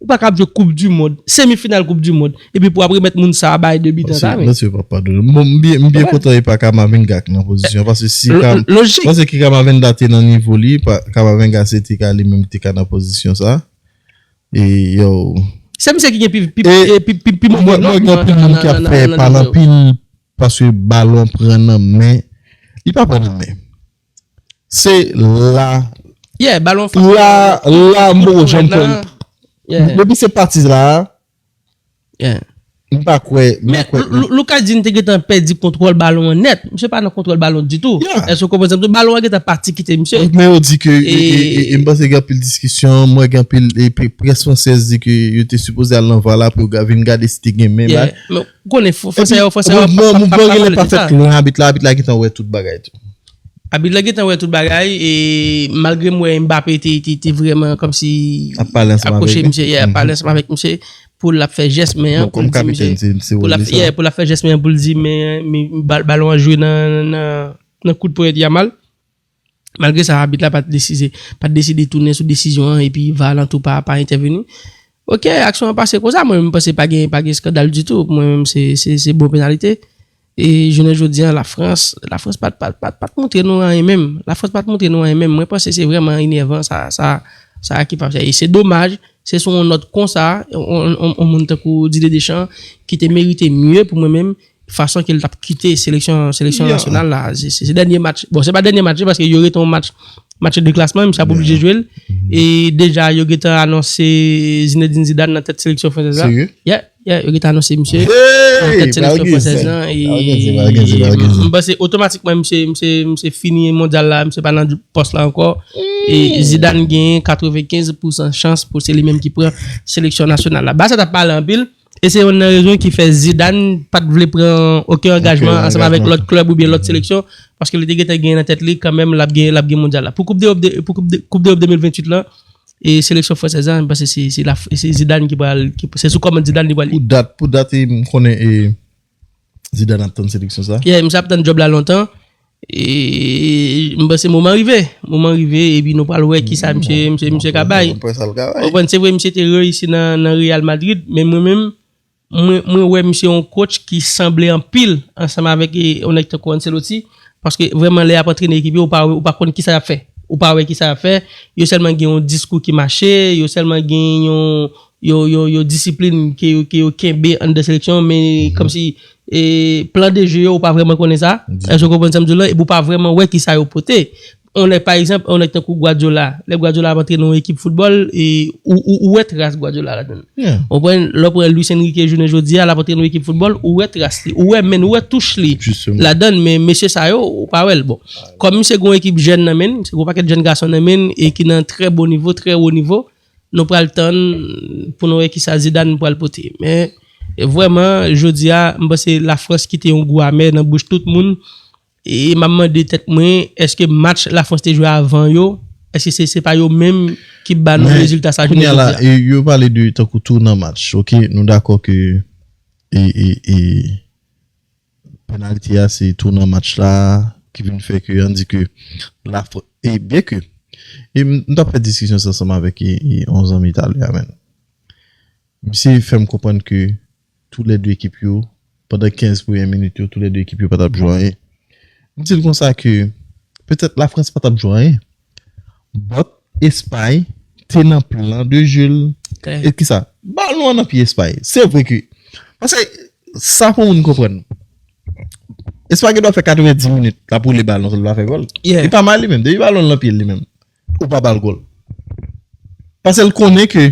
Ou pa ka ap jwe koup di mond, semi final koup di mond, epi pou ap remèt moun sa a bay de bitan sa, men. Mesye pa padone. Bon, m byen, m byen kontan e pa Camavinga k nan pozisyon, paske si Cam, lojik. Mwen se ki Camavinga te nan nivo li, pa, Camavinga se te ka li menm te ka nan pozisyon sa. E yo. Se misye ki gen pi pi pi pi pi move non. Mwen gen anpil moun ki ap fè pale anpil paske balon pran nan men. Li pa pran nan men. Se la. Yeah, balon la la mbo jèn kwè. Depi se pati la. M pa kwè. M pa kwè. Lucas Digne te gentan pèdi kontwòl balon an nèt. Misye pa nan kontwòl balon ditou. Èske w konprann sa m di w? Balon an gentan pati kite misye. Men yo di ke e m panse gen anpil diskisyon, mwen gen anpil près fransèz di ke yo te sipoze al nan var la pou yo vin gade si te gen men la. Men ou konnen fransè yo fransè yo. Mouvman genlè pa fèt lwen abit la, abit la gentan wè tout bagay tou. Abit la gentan wè tout bagay e malgre m wè Mbappé te te te vrèman kòmsi ap pale ansanm avèk misye, yeah, ap pale ansanm avèk misye pou l ap fè jès men an pou l di misye pou l ap yeah, pou l ap fè jès men an pou l di men men bal- balon an jwe nan nan nan kout ponyèt Yamal. Malgre sa abit la pa t deside pa t deside tounen sou desizyon an epi var lan tou pa pa entèveni. Ok, aksyon an pase konsa, mwen menm m panse pa gen pa gen eskandal ditou. Pou mwen menm se se se bon penalite. E jounen jodi an Lafrans, Lafrans pa t pa t pa t pa t montre nou anyen menm. Lafrans pa t montre nou anyen menm. Mwen panse se vrèman enèvan sa sa sa ki p ap fèt. E se domaj, se sou yon nòt konsa, yon yon yon moun tankou Didier Deschamps ki te merite mye pou mwen menm fason ke l t ap kite seleksyon seleksyon nasyonal la. Se se- se dènye match. Bon, se pa dènye match li paske yo rete yon match match de klasman, misye ap oblije jwe l. E deja yo gentan anonse Zinedine Zidane nan tèt seleksyon fransèz la. Serye? Yeah, yeah, yo gentan anonse misye nan tèt seleksyon fransèz lan. E m panse otomatikman misye misye misye fini mondyal la, misye pa nan pòs la ankò. E Zidane genyen katrevenkenz pousan chans pou se li menm ki pran seleksyon nasyonal la. Barça t ap pale anpil. E se youn nan rezon ki fè Zidane pa t vle pran okenn angajman ansanm avèk lòt klèb oubyen lòt seleksyon, paske li te gentan genyen nan tèt li kanmenm l ap gen l ap gen mondyal la. Pou koup de pou koup de koup de de mil venntuit lan, e seleksyon fransèz la, m panse se se la se Zidane ki pral ki se sou kòmand Zidane li pral. Pou dat pou dat e m konnen e Zidane ap tann seleksyon sa. Yeah, misye ap tann djòb la lontan. E m panse moman rive. Moman rive epi nou pral wè kisa misye misye misye ka bay. Ou konprann, se vre misye te reyisi nan nan Real Madrid, men mwen menm mwen mwen wè misye yon coach ki sanble anpil ansanm avèk e, yon nèg tankou Ancelotti, paske vrèman lè y ap antrene ekip yo ou pa ou pa konn kisa y ap fè. Ou pa wè kisa y ap fè. Yo sèlman gen yon diskou ki mache, yo sèlman gen yon yo yo yo disiplin ke yo ke yo kenbe anndan seleksyon, men kòmsi e, plan de je yo ou pa vrèman konnen sa. Èske w konprann sa m di w la? Epi ou pa vrèman wè kisa yo pote. On nèg pa egzanp, on nèg tankou Guardiola. Lè Guardiola ap antrene yon ekip foutbòl, e, ou, ou, ou wè tras Guardiola ladan l. Ou konprann? Lè w pran Luis Enrique jounen jodi a, l ap antrene yon ekip foutbòl, ou wè tras li, ou wè men, ou wè touch li ladan l, men mesye sa yo, ou pa wè l. Bon, kòm misye gen yon ekip jèn nan men l, misye gen yon pakèt jèn gason nan men l, e ki nan trè bon nivo, trè wo nivo, nou pral tann pou nou wè kisa Zidane pral pote. Men, vrèman, jodi a, m panse Lafrans kite yon gou amè nan bouch tout moun. E m ap mande tèt mwen, èske match Lafrans te jwe avan yo, èske se se pa yo menm ki ba nou rezilta sa jounen jodi a? Yo pale de tankou tou nan match, ok, nou dakò ke e e e penalti a se tou nan match la ki vin fè ke an di ke Lafrans e byen ke e m t ap fè diskisyon sa ansanm avèk e, e, yon zanmi talè a men. Misye fè m konprann ke tou lè de ekip yo, pandan kenz premye minit yo, tou lè de ekip yo pa t ap jwe anyen. M di l konsa ke petèt Lafrans pa t ap jwe anyen, but Espay te nan plan de je l. E kisa? Balon an nan pye Espay. Se vre ke. Paske sa pou moun konprann. Espay gen dwa fè katrevenndis minit, l ap woule balon, l pa fè gòl. Li pa mal li menm. Depi balon nan pye l li menm, ou pa ba l gòl. Paske l konnen ke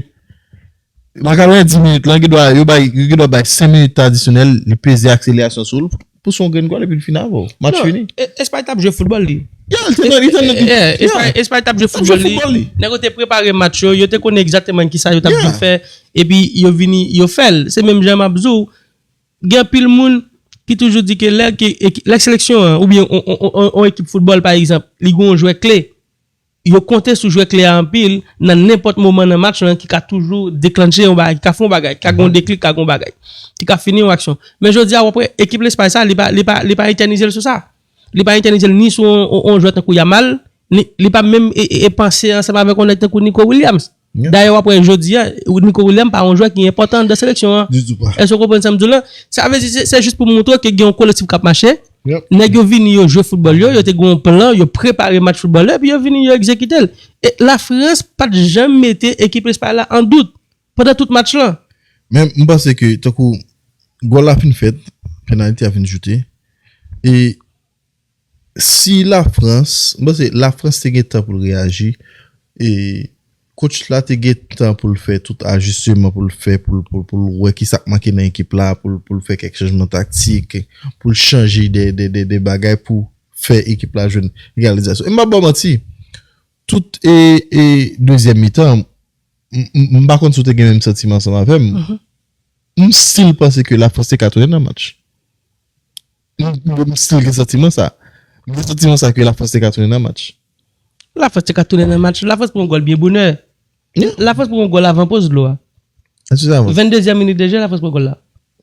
nan katrevenndis minit lan, gen dwa, yo bay, yo gen dwa bay senk minit adisyonèl, li peze akselerasyon sou l pou se yon grenn gòl epi l fini avè w. Match fini. Espay t ap jwe foutbòl li. Yeah, li te nan, li te nan. Espay t ap jwe foutbòl li. Nèg yo te prepare match yo, yo te konnen egzakteman kisa yo t ap vin fè, epi yo vini, yo fè l. Se menm jan m ap di w, gen anpil moun ki toujou di ke lè ke lè seleksyon an oubyen yon ekip foutbòl pa egzanp, li gen yon jwè kle, yo konte sou jwè kle a anpil nan nenpòt moman nan match lan ki ka toujou deklanche yon bagay, ki ka fè yon bagay, ki ka gen yon deklik, ki ka gen yon bagay, ki ka fini yon aksyon. Men jodi a, w ap wè ekip Lespay sa, li pa li pa li pa etènize l sou sa. Li pa etènize l ni sou yon, yon, yon jwè tankou Yamal, ni, li pa menm e, e, e panse ansanm avèk yon nèg tankou Nico Williams. Dayè, w ap wè jodi a, Nico Williams pa yon jwè ki enpòtan anndan seleksyon an. Èske w konprann sa m di w la? Sa vle di, se, se jis pou montre w ke gen yon kolektif k ap mache. Nèg yo vini, yo jwe foutbòl yo, yo te gen yon plan, yo prepare match foutbòl yo, epi yo vini, yo egzekite l. E Lafrans pa t janm mete ekip Lespay la an dout. pandan tout match lan. Men m panse ke tankou gòl la fin fèt, penalti a fin choute. E si Lafrans, m panse Lafrans te gen tan pou l reyaji. E coach la te gen tan pou l fè tout ajisteman pou l fè, pou l pou, pou l wè ki sa k manke nan ekip la, pou l pou l fè kèk chanjman taktik, pou l chanje de, de, de, de bagay pou fè ekip la jwenn egalizasyon. E m pa ba w manti, tout e, e dezyèm mitan, m, m, m pa konn si w te gen menm santiman ansanm avè m. M still panse ke Lafrans te ka tounen nan match. M, m, m still gen santiman sa. M gen santiman sa ke Lafrans te ka tounen nan match. Lafrans te ka tounen nan match. Lafrans pran gòl byen bonè. Lafrans pran gòl avan poz dlo a. Eskize mwen. Venndezyèm minit de jeu, Lafrans pran gòl la.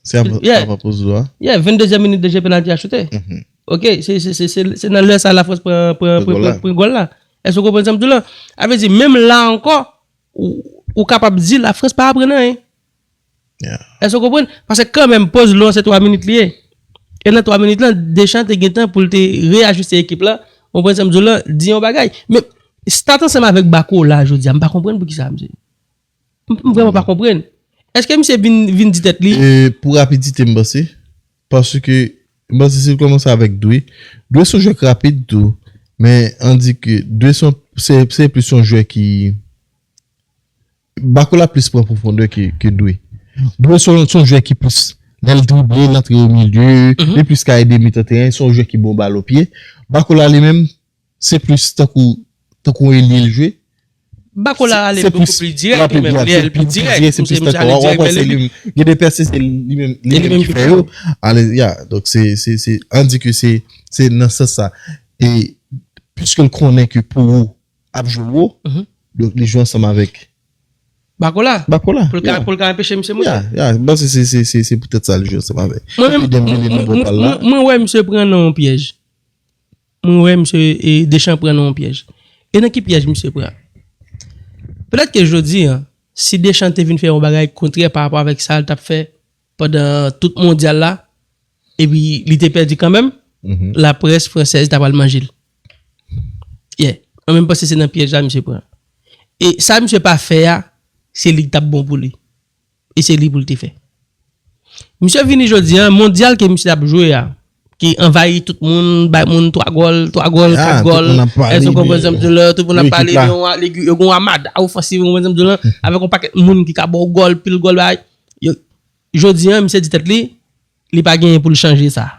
Se avan, Yeah. avan poz dlo a. Yeah, venndezyèm minit de jeu, penalti a choute. Ok, se se- se- se- se nan lè sa Lafrans pran pran- Pran pran- gòl la. pran- pran gòl la. Èske w konprann sa m di w la? A vle di, menm la ankò, ou, ou kapab di Lafrans pa aprann anyen. Yeah. Èske w konprann? Paske kanmenm, poz dlo an se twa minit li ye. E nan twa minit lan, Deschamps te gen tan pou l te reyajiste ekip la. Ou konprann sa m di w la? Di yon bagay. Men, stat ansanm avèk Bako la, jodi a, m pa konprann poukisa, msye. M m vrèman pa konprann. Èske misye vin, vin di tèt li? E pou rapidite, m panse, paske m panse si l kòmanse avèk Dwe. Dwe se yon jwè k rapid tou, men an di ke Dwe se yon- se se plis yon jwè ki Bako la plis pran pwofondè ke, ke Dwe. Dwe se yon se yon jwè ki plis lè l drible, l antre o milye, li plis ka ede mitan teren, se yon jwè ki bon bal o pye. Bako la li menm, se plis tankou tankou yon elye l jwe. Bako la ale bokou pli dirèk li menm, li ale pli dirèk. Se plis tankou w ap panse li menm. Gen de pèse se li menm li menm ki fè yo. Ale, ya, donk se se se an di ke se se nan sans sa. E piske l konnen ke pou ou ap jwe wo, donk li jwe ansanm avèk Bako la. Bako la. Pou l ka pou l ka anpeche misye monte. Ya, ya, m panse se se se se poutèt sa li jwe ansanm avèk. Mwen menm mwen mwen wè misye pran nan yon pyèj. Mwen wè misye e, Deschamps pran nan yon pyèj. E nan ki pyèj misye pran? Petèt ke jodi a, si Deschamps te vin fè yon bagay kontrè pa rapò avèk sa l t ap fè pandan tout mondyal la, epi li te pèdi kanmenm, laprès fransèz ta pral manje l. Yeah. Mwen menm panse se nan pyèj la misye pran. E sa misye pa fè a, se li k t ap bon pou li. E se li pou l te fè. Misye vini jodi a, mondyal ke misye ap jwe a, ki anvayi tout moun, bay moun twa gòl, twa gòl, kat gòl. Èske w konprann sa m di w la? Tout moun ap pale, yo gen yon amada ofansif, ou konprann sa m di w la? Avèk yon pakèt moun ki ka ba w gòl, pil gòl, bay. Jodi a, misye di tèt li, li pa genyen pou l chanje sa.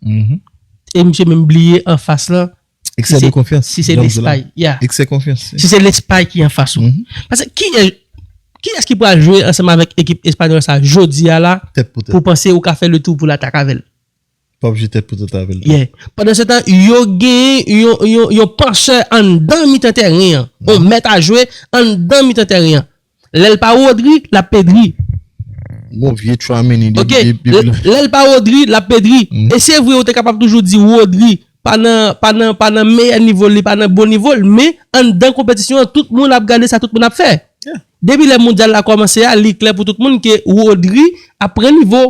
E misye menm bliye anfas lan, Eksè de konfyans. Si se Lespay, yeah. Eksè konfyans. Si se Lespay ki anfas ou. Paske kiyès kiyès ki pral jwe ansanm avèk ekip espanyòl sa jodi a la pou panse ou ka fè le tou pou l atak avè l? P ap jwe tèt pou tèt avè l. Yeah. Pandan se tan, yo gen yon, yon, yon pansè anndan mitan tèren an. Yon mèt a jwe anndan mitan tèren an. Lè l pa Rodri, l ap Pedri. Bon, vye Tchouameni. Ok, lè l pa Rodri, l ap Pedri. E se vre, ou te kapab toujou di Rodri pa nan pa nan pa nan meyè nivo l, li pa nan bon nivo l, men anndan konpetisyon an, tout moun ap gade sa tout moun ap fè. Depi lè mondyal la kòmanse a, li klè pou tout moun ke Rodri ap pran nivo.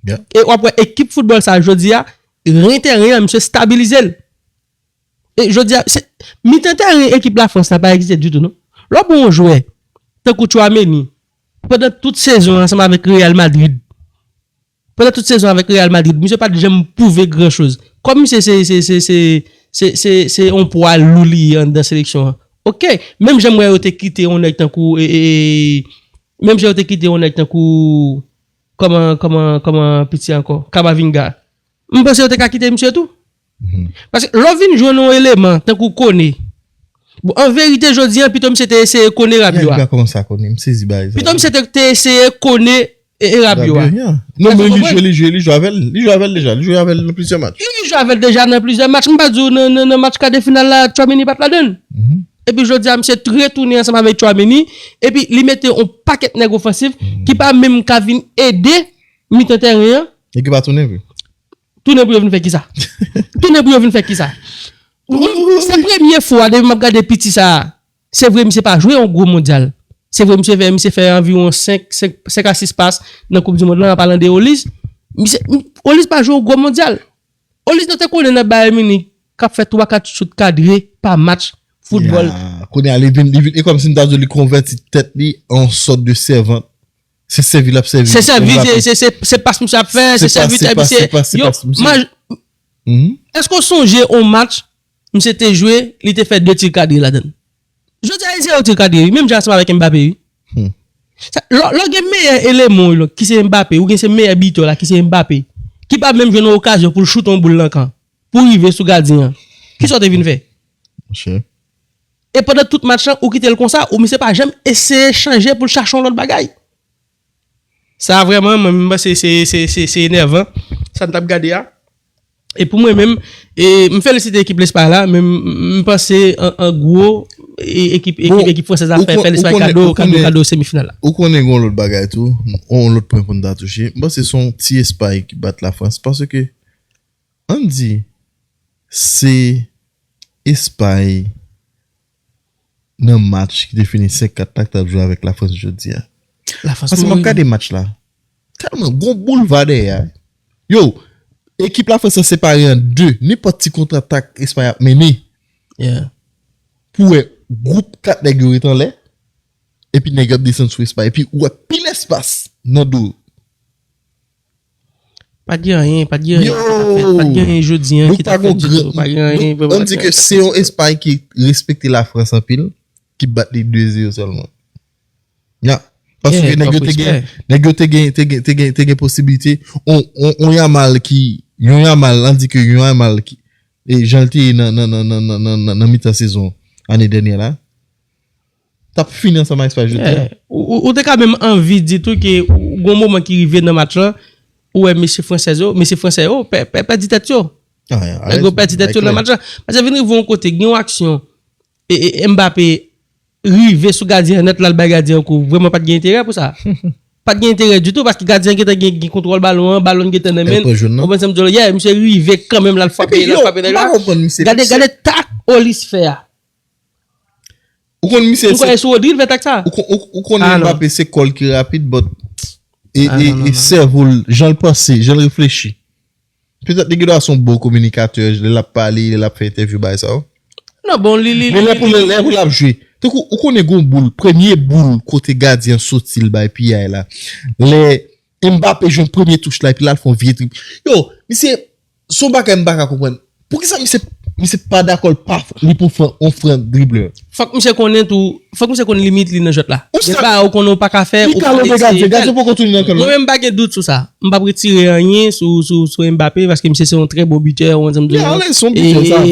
E w ap wè ekip foutbòl sa jodi a, ren tèren an, misye stabilize l. E jodi a, se, mitan tèren ekip Lafrans la pa egziste ditou non. Lè w pran yon jwè tankou Tchouameni, pandan tout sezon an ansanm avèk Real Madrid, pandan tout sezon avèk Real Madrid, misye pa t janm pwouve gran choz. Kòm misye se se se se se se se yon pwa lou li ye anndan seleksyon an. Ok, menm jan m wè yo te kite yon nèg tankou e, e, e, menm jan yo te kite yon nèg tankou kòman kòman kòman piti ankò, Camavinga. M panse yo te ka kite misye tou. Paske lè w vin jwenn yon eleman tankou Kone. Bon, an verite, jodi an, pito misye te eseye Kone Rabiot a. Pito misye te, te eseye Kone e, e Rabiot a. Non, men li jwe, li jwe, li jwe avè l. Li jwe avè l deja. Li jwe avè l nan plizyè match. Li jwe avè l deja nan plizyè match. M pa di w nan, nan, nan match kadè final la, Tchouameni pa t ladan l. Epi jodi a, misye retounen ansanm avèk Tchouameni. Epi li mete yon pakèt nèg ofansif ki pa menm ka vin ede mitan tèren an. E ki pa tounen vre. Tounen pou yo vin fè kisa? Tounen pou yo vin fè kisa? Se premye fwa depi m ap gade piti sa a. Se vre, misye pa jwe yon gwo mondyal. Se vre, misye fè, misye fè anviwon senk, senk, senk a sis pas nan Koup di Mond lan, an palan de Olise. Misye, Olise pa jwe yon gwo mondyal. Olise nou te konnen nan Bayern Munich, k ap fè twa kat chout kadre pa match foutbòl. Kounye a, li vin, li vin, e kòmsi m ta di w, li konvèti tèt li an sòt de sèvant. Se sèvi l ap sèvi. Se sèvi, se, se, se, se pas misye ap fè, se sèvi tèt misye. Yo, manj, èske w sonje yon match, misye te jwe, li te fè de ti kadre ladan l? Jodi a, li zewo ti kadre, wi, menm jan ansanm avèk Mbappé, wi. Sa, lè, lè gen meyè eleman w la, ki se Mbappé, ou gen se meyè bitè w la, ki se Mbappé, ki pa menm jwenn yon okazyon pou l choute yon boul nan kan, pou rive sou gadyen an. Kisa w te vin fè? Monchè. E pandan tout match lan, ou kite l konsa, ou misye pa janm eseye chanje pou l chache yon lòt bagay. Sa vrèman, mwen, m panse se, se, se, se enèvan, sa n t ap gade a. E pou mwen menm, e, m felisite ekip Lespay la, men m, m panse an, an gwo, e, ekip, ekip, ekip fransèz la fè, fè Lespay kado, kado, kado semifinal la. Ou konnen gen yon lòt bagay tou, yon lòt pwen pou n ta touche. M panse se yon ti Espay ki bat Lafrans, paske, ann di, se Espay nan match ki te fini senk kat la ki t ap jwe avèk Lafrans jodi a. Lafrans mouri. Paske m ap gade match la. Tèlman, gon boulva dèyè a. Yo, ekip Lafrans lan separe an de. Nenpòt ti kontratak Espay ap mennen. Yeah. Pou wè, gwoup kat nèg yo ret anlè. Epi nèg yo ap desann sou Espay. Epi ou wè pil espas nan do. Pa t gen anyen, pa t gen anyen ki t ap fèt, pa t gen anyen jodi a ki t ap fèt ditou, pa t gen anyen, vrèman. Ann di ke se yon Espay ki respekte Lafrans anpil, ki bat li de zewo sèlman. Ya. Paske nèg yo te gen, nèg yo te gen, te gen, te gen, te gen posiblite, on, on, on Yamal ki, yon Yamal, ann di ke yon Yamal ki, e jan l te ye nan, nan, nan mitan sezon ane dènyè la, t ap fini ansanm ak Espay jodi a. Ou, ou, ou te ka menm anvi di tou ke ou, gon moman ki rive nan match lan, ou wè mesye fransèz yo, mesye fransè yo, pè-, pè-, pèdi tèt yo. Nèg yo pèdi tèt yo nan match lan. Paske vin rive yon kote, gen yon aksyon, e, e, Mbappé rive sou gadyen an nèt, l al bay gadyen an kou. Vrèman, pa t gen enterè pou sa. Pa t gen enterè ditou, paske gadyen an gentan gen, gen kontwòl balon an, balon an gentan nan men l. Ou konprann sa m di w la? Yeah, misye rive kanmenm, l al frape, l al frape nèg la. Gade, gade tak Olise fè a. Ou konn misye. M kwè se Rodri l fè tak sa. Ou kon-, ou, ou konnen Mbappé se kò l ki rapid, but e, e, e sèvo l, jan l panse, jan l reflechi. Petèt li gen dwa se yon bon kominikatè, lè l ap pale, lè l ap fè entèvyou, bagay sa yo. Non, bon, li, li, men lè pou, lè pou l ap jwe. Tankou, ou konnen gon boul, premye boul kote gadyen soti l bay piyay la. Lè Mbappé jwenn premye touch la, epi l al fè yon vye drib. Yo, misye, se yon bagay m pa ka konprann. Poukisa misye, misye pa dakò l pa, li pou fè yon fran driblè? Fòk misye konnen tou, fòk misye konn limit li nan jwèt la. Gen bagay ou konnen ou pa ka fè, ou pa eseye fè l. Mwen menm m pa gen dout sou sa. M p ap retire anyen sou, sou, sou Mbappé, paske misye se yon trè bon bitè, ou konprann sa m di w la.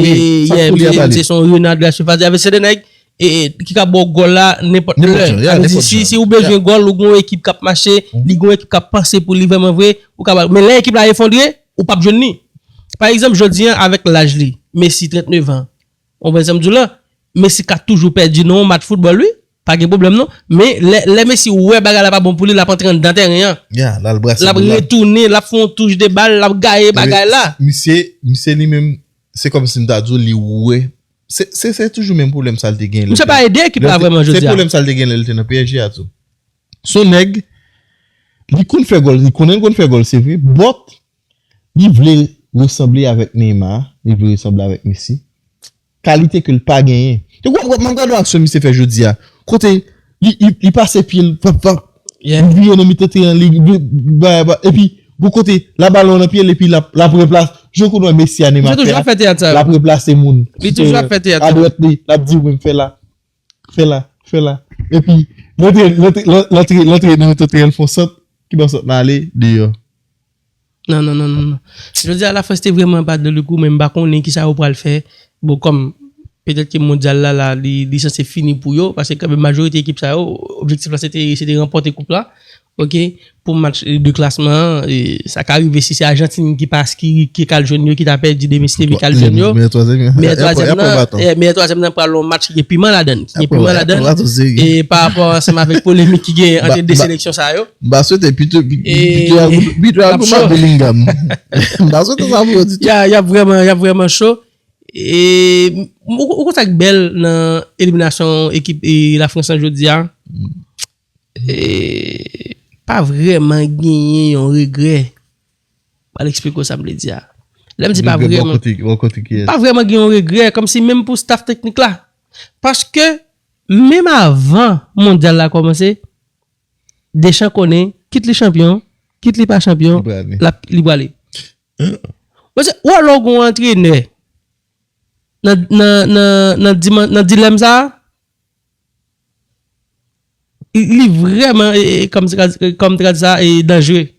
Yeah, misye se yon Renard de la surface, avè se de nèg e, e, ki ka ba w gòl la nenpòt lè. Sa vle di, si, si ou bezwen gòl, ou gen yon ekip k ap mache, li gen yon ekip k ap panse pou li vrèman vre, ou ka ba l. Men lè ekip la efondre, ou p ap jwenn li. Pa egzanp, jodi a, avèk laj li, Messi, trannneuf an, ou konprann sa m di w la, Messi ka toujou pèdi nan yon match foutbòl, wi, pa gen pwoblèm non. Men lè, lè Messi wè bagay la pa bon pou li, l ap antre anndan tèren an. L ap retounen, l ap fè yon touch de bal, l ap gaye bagay la. Misye, misye li menm, se kòmsi m ta di w, li wè Se, se, se toujou menm pwoblèm sa l te gen lè l te. Misye pa ede ekip la vrèman jodi a. Se pwoblèm sa l te gen lè l te nan P S G a tou. Se yon nèg, li konn fè gòl, li konnen l konn fè gòl, se vre, but li vle resanble avèk Neymar, li vle resanble avèk Messi. Kalite ke l pa genyen. Te wè, wè, m ap gade yon aksyon misye fè jodi a. Kote li, li, li pase pye l, pap, pap. Li vire nan mitan teren, li, li, ba, ba, epi, gon kote, la balon nan pye l, epi l ap, l ap replase. Jan w konn wè Messi a, Neymar fè a, l ap replase moun. Li toujou ap fè teyat sa. Adwèt li, l ap di, "Wi, m fè la, fè la, fè la." Epi, l antre, l antre, l antre, l antre nan mitan teren, l fè yon sant, ki ban sant la ale, deyò. Non, non, non, non, non. Jodi a, Lafrans te vrèman bat nan le kou, men m pa konnen kisa yo pral fè. Bon, kòm petèt ke mondyal la, la, li, li sanse fini pou yo, paske kanmenm majorite ekip sa yo, objektif la, se te, se te ranpòte koup la, oke, pou match, e, de klasman an, e, sa ka rive si se Ajantin ki pa, ki, ki ka al jwenn yo, ki ta pèdi demen, si te vin ka al jwenn yo. Meyè twazyèm nan, e, meyè twazyèm nan pral yon match ki gen piman ladan l, ki gen piman ladan l, e pa rapò ansanm avèk polemik ki gen ant de seleksyon sa yo. M pa swete pito, pito, pito a Bellingham. M pa swete sa pou yo ditou. Y a, y ap vrèman, y ap vrèman cho. E, ou, ou konn sa k bèl nan eliminasyon ekip, e, Lafrans lan jodi a? E, pa vrèman genyen yon regrè. Pral eksplike w sa m vle di a. Lè m di pa vrèman, pa vrèman gen yon regrè, kòmsi menm pou staff teknik la. Paske, menm avan mondyal la kòmanse, Deschamps konnen, kit li chanpyon, kit li pa chanpyon, li prale. L ap, li prale. Paske, ou wè lè w gen yon antrenè nan, nan, nan, nan diman-, nan dilèm sa a, li, li vrèman, e, e, kòm se ka, kòm te ka di sa, e danjere.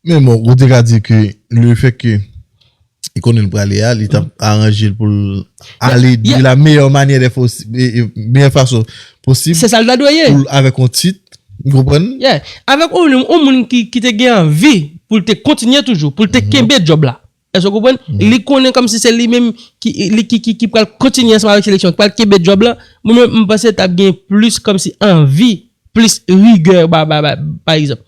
Men bon, ou te ka di ke le fait que li konnen l prale a, li t ap aranje l pou l ale de la meilleure manière des possi-, e, e, meilleure façon posib. Se sa l ta dwe ye. Pou l avèk yon tit, ou konprann? Yeah. Avèk yon, yon moun ki, ki te gen anvi pou l te kontinye toujou, pou l te kenbe djòb la. Èske w konprann? Li konnen kòmsi se li menm ki, li ki, ki, ki pral kontinye ansanm avèk seleksyon, ki pral kenbe djòb la. Mwen menm, m panse t ap gen plis kòmsi anvi, plis rigè, ba, ba, ba, pa egzanp.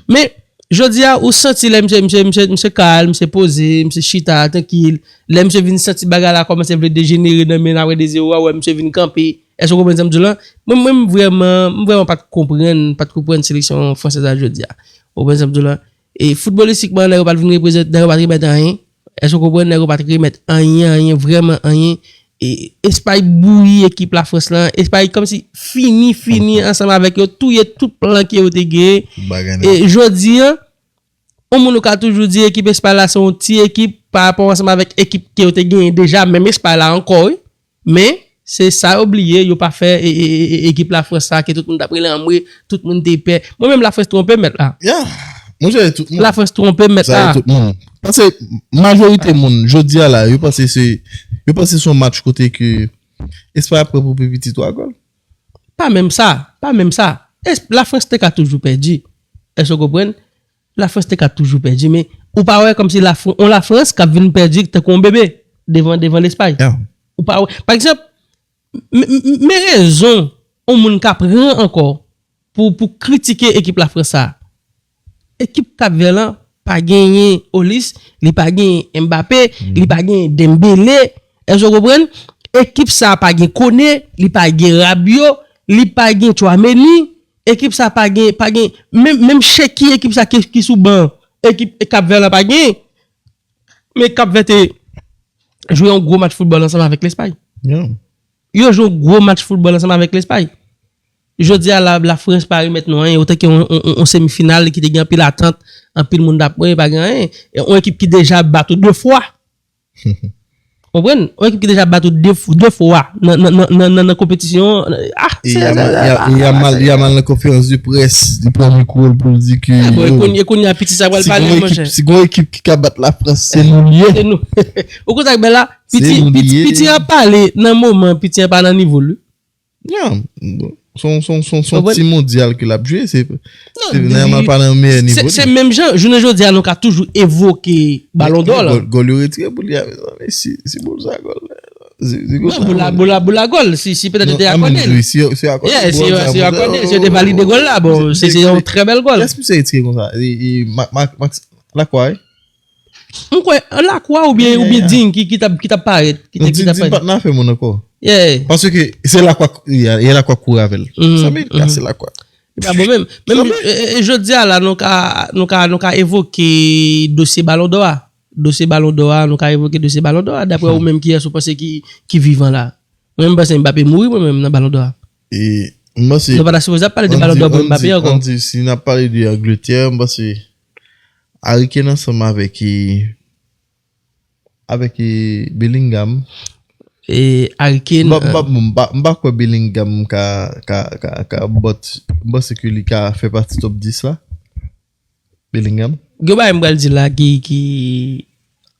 Men, jodi a, ou santi lè misye, misye, misye, misye kalm, misye poze, misye chita, trankil. Lè misye vin santi bagay la kòmanse vle dejenere nan men l apre de zewo a, ou wè misye vin kanpe. Èske w konprann sa m di w la? Mwen, mwen, m vrèman, m vrèman pa t konprann, pa t konprann seleksyon fransèz la jodi a. Ou konprann sa m di w la? E foutbolistikman, nèg yo pa t vin reprezante, nèg yo pa t remèt anyen. Èske w konprann? Nèg yo pa t remèt anyen, anyen, vrèman anyen. E Espay bouyi ekip Lafrans lan. Espay kòmsi fini, fini ansanm avèk yo, touye tout plan ke yo te genyen. E jodi a, yon moun ou ka toujou di ekip Espay la se yon ti ekip pa rapò ansanm avèk ekip ke yo te genyen deja, menm Espay la ankò, wi. Men, se sa yo bliye, yo pa fè e, e, e, e, ekip Lafrans sa ke tout moun t ap rele anmwe, tout moun te pè. Mwen menm Lafrans twonpe mèt la. Yeah. Monchè, tout moun. Lafrans twonpe mèt la. Sa e tout moun. Paske majorite moun, jodi a la, yo panse se, yo panse se yon match kote ke Espay ap pran pou pi piti twa gòl. Pa menm sa, pa menm sa. Es-, Lafrans te ka toujou pèdi. Èske w konprann? Lafrans te ka toujou pèdi, men ou pa wè kòmsi Lafr-, on Lafrans k ap vin pèdi tankou on bebe devan, devan Lespay. Ou pa wè. Pa egzanp, m-, m-, m-, men rezon on moun ka pran ankò pou, pou kritike ekip Lafrans sa. Ekip Kapvè lan pa genyen Olis, li pa genyen Mbappé, li pa genyen Dembélé. Èske w konprann? Ekip sa pa gen Koné, li pa gen Rabiot, li pa gen Tchouaméni. Ekip sa pa gen, pa gen, menm, menm Cherki, ekip sa ki, ki sou ban, ekip Kapvè lan pa gen. Men Kapvè te jwe yon gwo match foutbòl ansanm avèk Lespay. Yo jwe yon gwo match foutbòl ansanm avèk Lespay. Jodi a la, Lafrans pa remèt nou anyen, otan ke yon, yon, yon, yon semifinal ki te gen anpil atant, anpil moun t ap wè, pa gen anyen. E yon ekip ki deja bat ou de fwa. Konprann? Yon ekip ki deja bat ou de, de fwa nan, nan, nan, nan, nan, nan konpetisyon. Ah, e se, Yamal, se, Ya-, ah, Yamal, se Yamal nan konferans de près, li pran mikwo l pou l di ke bon, yo, kounye, kounye a piti sa pral pale, monchè. Si gon ekip ki ka bat Lafrans, se nou l ye. Se nou. Ou konn sa k bèl la? Piti, piti, piti a pale nan moman, piti a pa nan nivo l, wi. Yeah, bon. Se yon, se yon, se yon, se yon ti mondyal ke l ap jwe, se, se nòmal pa nan meyè nivo li. Se menm jan, jounen jodi a, nou ka toujou evoke Balon dò la. Gòl, gòl yo retire pou li a, mezanmi, si, si boul sa gòl la. Si, si gòl sa gòl. Boul la, boul la, boul la gòl, si, si petèt yo te akòde l. Si yo, si yo akòde, yeah, si yo, si yo akòde, si yo te valide gòl la, bon, se, se yon trè bèl gòl. Kiyès misye retire konsa? E, e, Ma-, Ma-, Max Lacroix, wi. M kwè, Lacroix oubyen, oubyen Digne ki, ki t ap, ki t ap parèt, ki te, ki t ap parèt. Digne pa t nan afè moun ankò. Yeah. Paske se Lacroix, e, e Lacroix kouri avè l. Sa vle di kase Lacroix. Li pa bon menm. Menm, e, e, e jodi a la, nou ka, nou ka, nou ka evoke dosye Balon dò a. Dosye Balon dò a, nou ka evoke dosye Balon dò a. Daprè ou menm, kiyès ou panse ki, ki vivan la? Mwen, m panse Mbappé mouri, mwen menm, nan Balon dò a. E, m panse, nou pa ta sipoze ap pale de Balon dò pou Mbappé ankò. Ann di, si n ap pale de Angletè, m panse Harry Kane ansanm avèk, e, avèk, e, Bellingham. E Harry Kane, m pa, m pa, m pa, m pa kwè Bellingham ka, ka, ka, ka, but m panse ke li ka fè pati top dis la. Bellingham. Gen bagay m pral di la ki, ki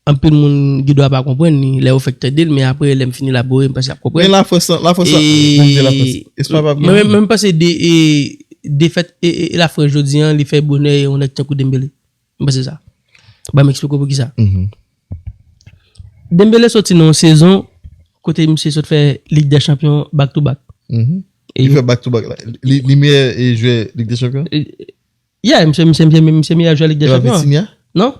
anpil moun gen dwa pa konprann li lè yo fèk tande l, men apre lè m fin elabore, m panse y ap konprann. Men Lafrans, Lafrans, e, pou m di Lafrans, espa p ap genyen. Mwen, mwen, mwen panse de, e, defèt, e, e, e Lafrans jodi a, li fè bonè yon nèg tankou Dembélé. M panse sa. Ban m eksplike w poukisa. Dembélé soti nan yon sezon kote misye sot fè Lig dè Chanpyon back to back. Li fè back to back la. Li, li meyè, e, jwè Lig dè Chanpyon? E, yeah, misye, misye, misye, misye meyè jwè Lig dè Chanpyon. E pa Vitinha? Non.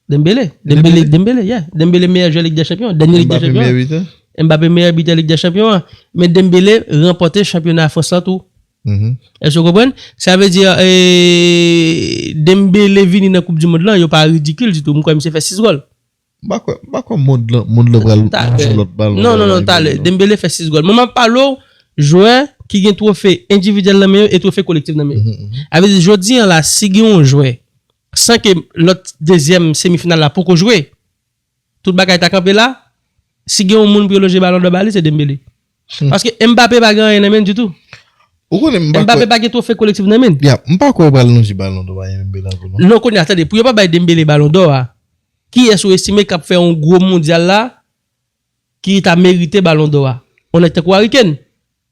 Dembélé. Dembélé, Dembélé, yeah. Dembélé meyè jwè Lig dè Chanpyon. Dènye Lig dè Chanpyon. Mbappé meyè bitè? Mbappé meyè bitè Lig dè Chanpyon an. Men Dembélé ranpòte chanpyona Frans lan tou. Èske w konprann? Sa vle di, e, Dembélé vini nan Koup di Mond lan, yo pa ridikil ditou. M kwè misye fè sis gòl. M pa kwè, m pa kwè mond lan, mond lan pral jwe lòt balon. Non, non, non, talè. Dembélé fè sis gòl. Mwen, m ap pale w, jwè ki gen twofe endividyèl nan men yo e twofe kolektif nan men yo. Sa vle di, jodi a la, si gen yon jwè, san ke lòt dezyèm semifinal la poko jwe, tout bagay ta kanpe la, si gen yon moun pou yo lonje Balon dò ba li, se Dembele. Paske Mbappé pa gen anyen nan men l ditou. Ou konnen m pa Mbappé kwè pa gen twofe kolektif nan men l. Ya, m pa kwè yo pral lonje Balon dò ba Dembele ankò non. Non, kounye a, tande, pou yo pa bay Dembele Balon dò a, kiyès ou estime k ap fè yon gwo mondyal la ki ta merite Balon dò a? Yon nèg tankou Harry Kane.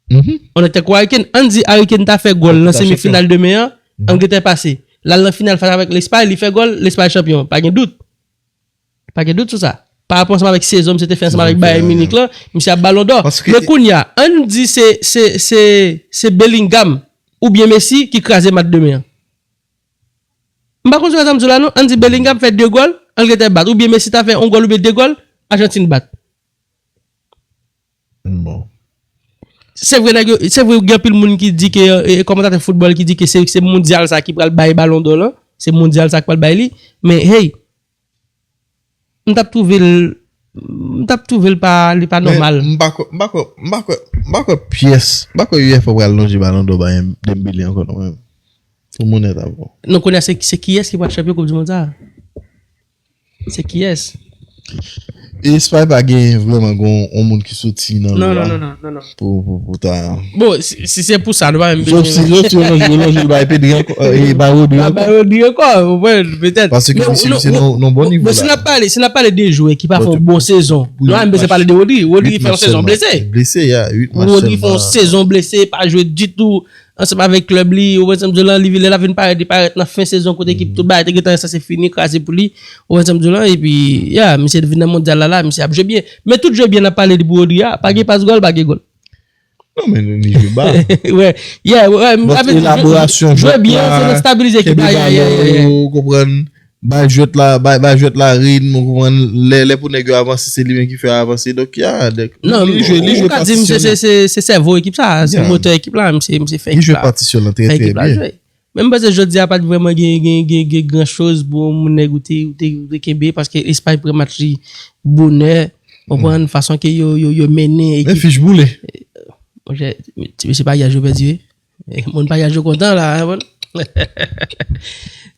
Yon nèg tankou Harry Kane, ann di Harry Kane ta fè gòl nan semifinal demen an, Angletè pase. L al nan final fas avèk Lespay, li fè gòl, Lespay chanpyon. Pa gen dout. Pa gen dout sou sa. Pa rapò ansanm avèk sezon misye te fè ansanm avèk Bayern Munich lan, misye ap Balon dò. Men kounye a, ann di se, se, se, se Bellingham oubyen Messi ki kraze match demen an. M pa konn si w wè sa m di w la non, ann di Bellingham fè de gòl, Angletè bat, oubyen Messi ta fè yon gòl oubyen de gòl, Ajantin bat. Bon. Se vre nèg yo, se vre gen anpil moun ki di ke, e, kòmantatè foutbòl ki di ke se, se mondyal sa ki pral bay Balon dò lan, se mondyal sa ki pral bay li, men hey, m t ap twouve l, m t ap twouve l pa, li pa nòmal. M pa kwè, m pa kwè, m pa kwè, m pa kwè pyès, m pa kwè U F A pral lonje Balon dò ba Dembele ankò non menm. Pou m onèt avè w. Non, kounye a se, se kiyès ki pral chanpyon Koup di Mond sa a? Se kiyès? Espay pa gen vrèman gon yon moun ki soti nan lwa. Non, non, non, non, non. Pou, pou, pou ta. Bon, si, si se pou sa, nou pa menm bezwen. Sòf si, sòf si yo lonje, yo lonje l bay Pedri ankò, e bay Rodri ankò. Bay Rodri ankò, ou konprann, petèt. Paske misye, misye nan, nan bon nivo la. Si n ap pale, si n ap pale de jwè ki pa fè yon bon sezon, nou pa menm bezwen pale de Rodri. Rodri fè yon sezon blese. Blese, ya, uit match sèlman. Rodri fè yon sezon blese, pa jwe ditou. Ansanm avèk klèb li, ou wè sa m di w lan, li vin, lè l ap vin parèt, li parèt nan fen sezon kote ekip tout bagay te gentan sanse fini, kraze pou li, ou wè sa m di w lan, epi, ya, misye vin nan mondyal la, la, misye ap jwe byen. Men tout jwe byen n ap pale de pou Rodri a, pa gen pas gòl, pa gen gòl. Non, men li jwe ba. Wè, yeah, wè, m ap di, elaborasyon jwe byen, se nan stabilize ekip la, yeah, yeah, yeah, yeah. Ou konprann? Bay jwèt la, bay, bay jwèt la ritm, ou konprann, lè, lè pou nèg yo avanse, se li menm ki fè avanse, donk, ya, donk, non, li jwe, li jwe patisyon li. Se, se, se sèvo ekip sa, se motè ekip la, misye, misye fè ekip la, fè ekip la jwe. Men m panse jodi a pa t vrèman gen, gen, gen, gen gran choz pou yon moun nèg ou te, ou te, ou te kenbe, paske Espay pran match li bonè, ou konprann, fason ke yo, yo, yo mennen ekip. Men fich boule. Monchè, ti mesye pa gen jwe pèdi, wi. Moun pa gen jwe kontan la, hein, bon.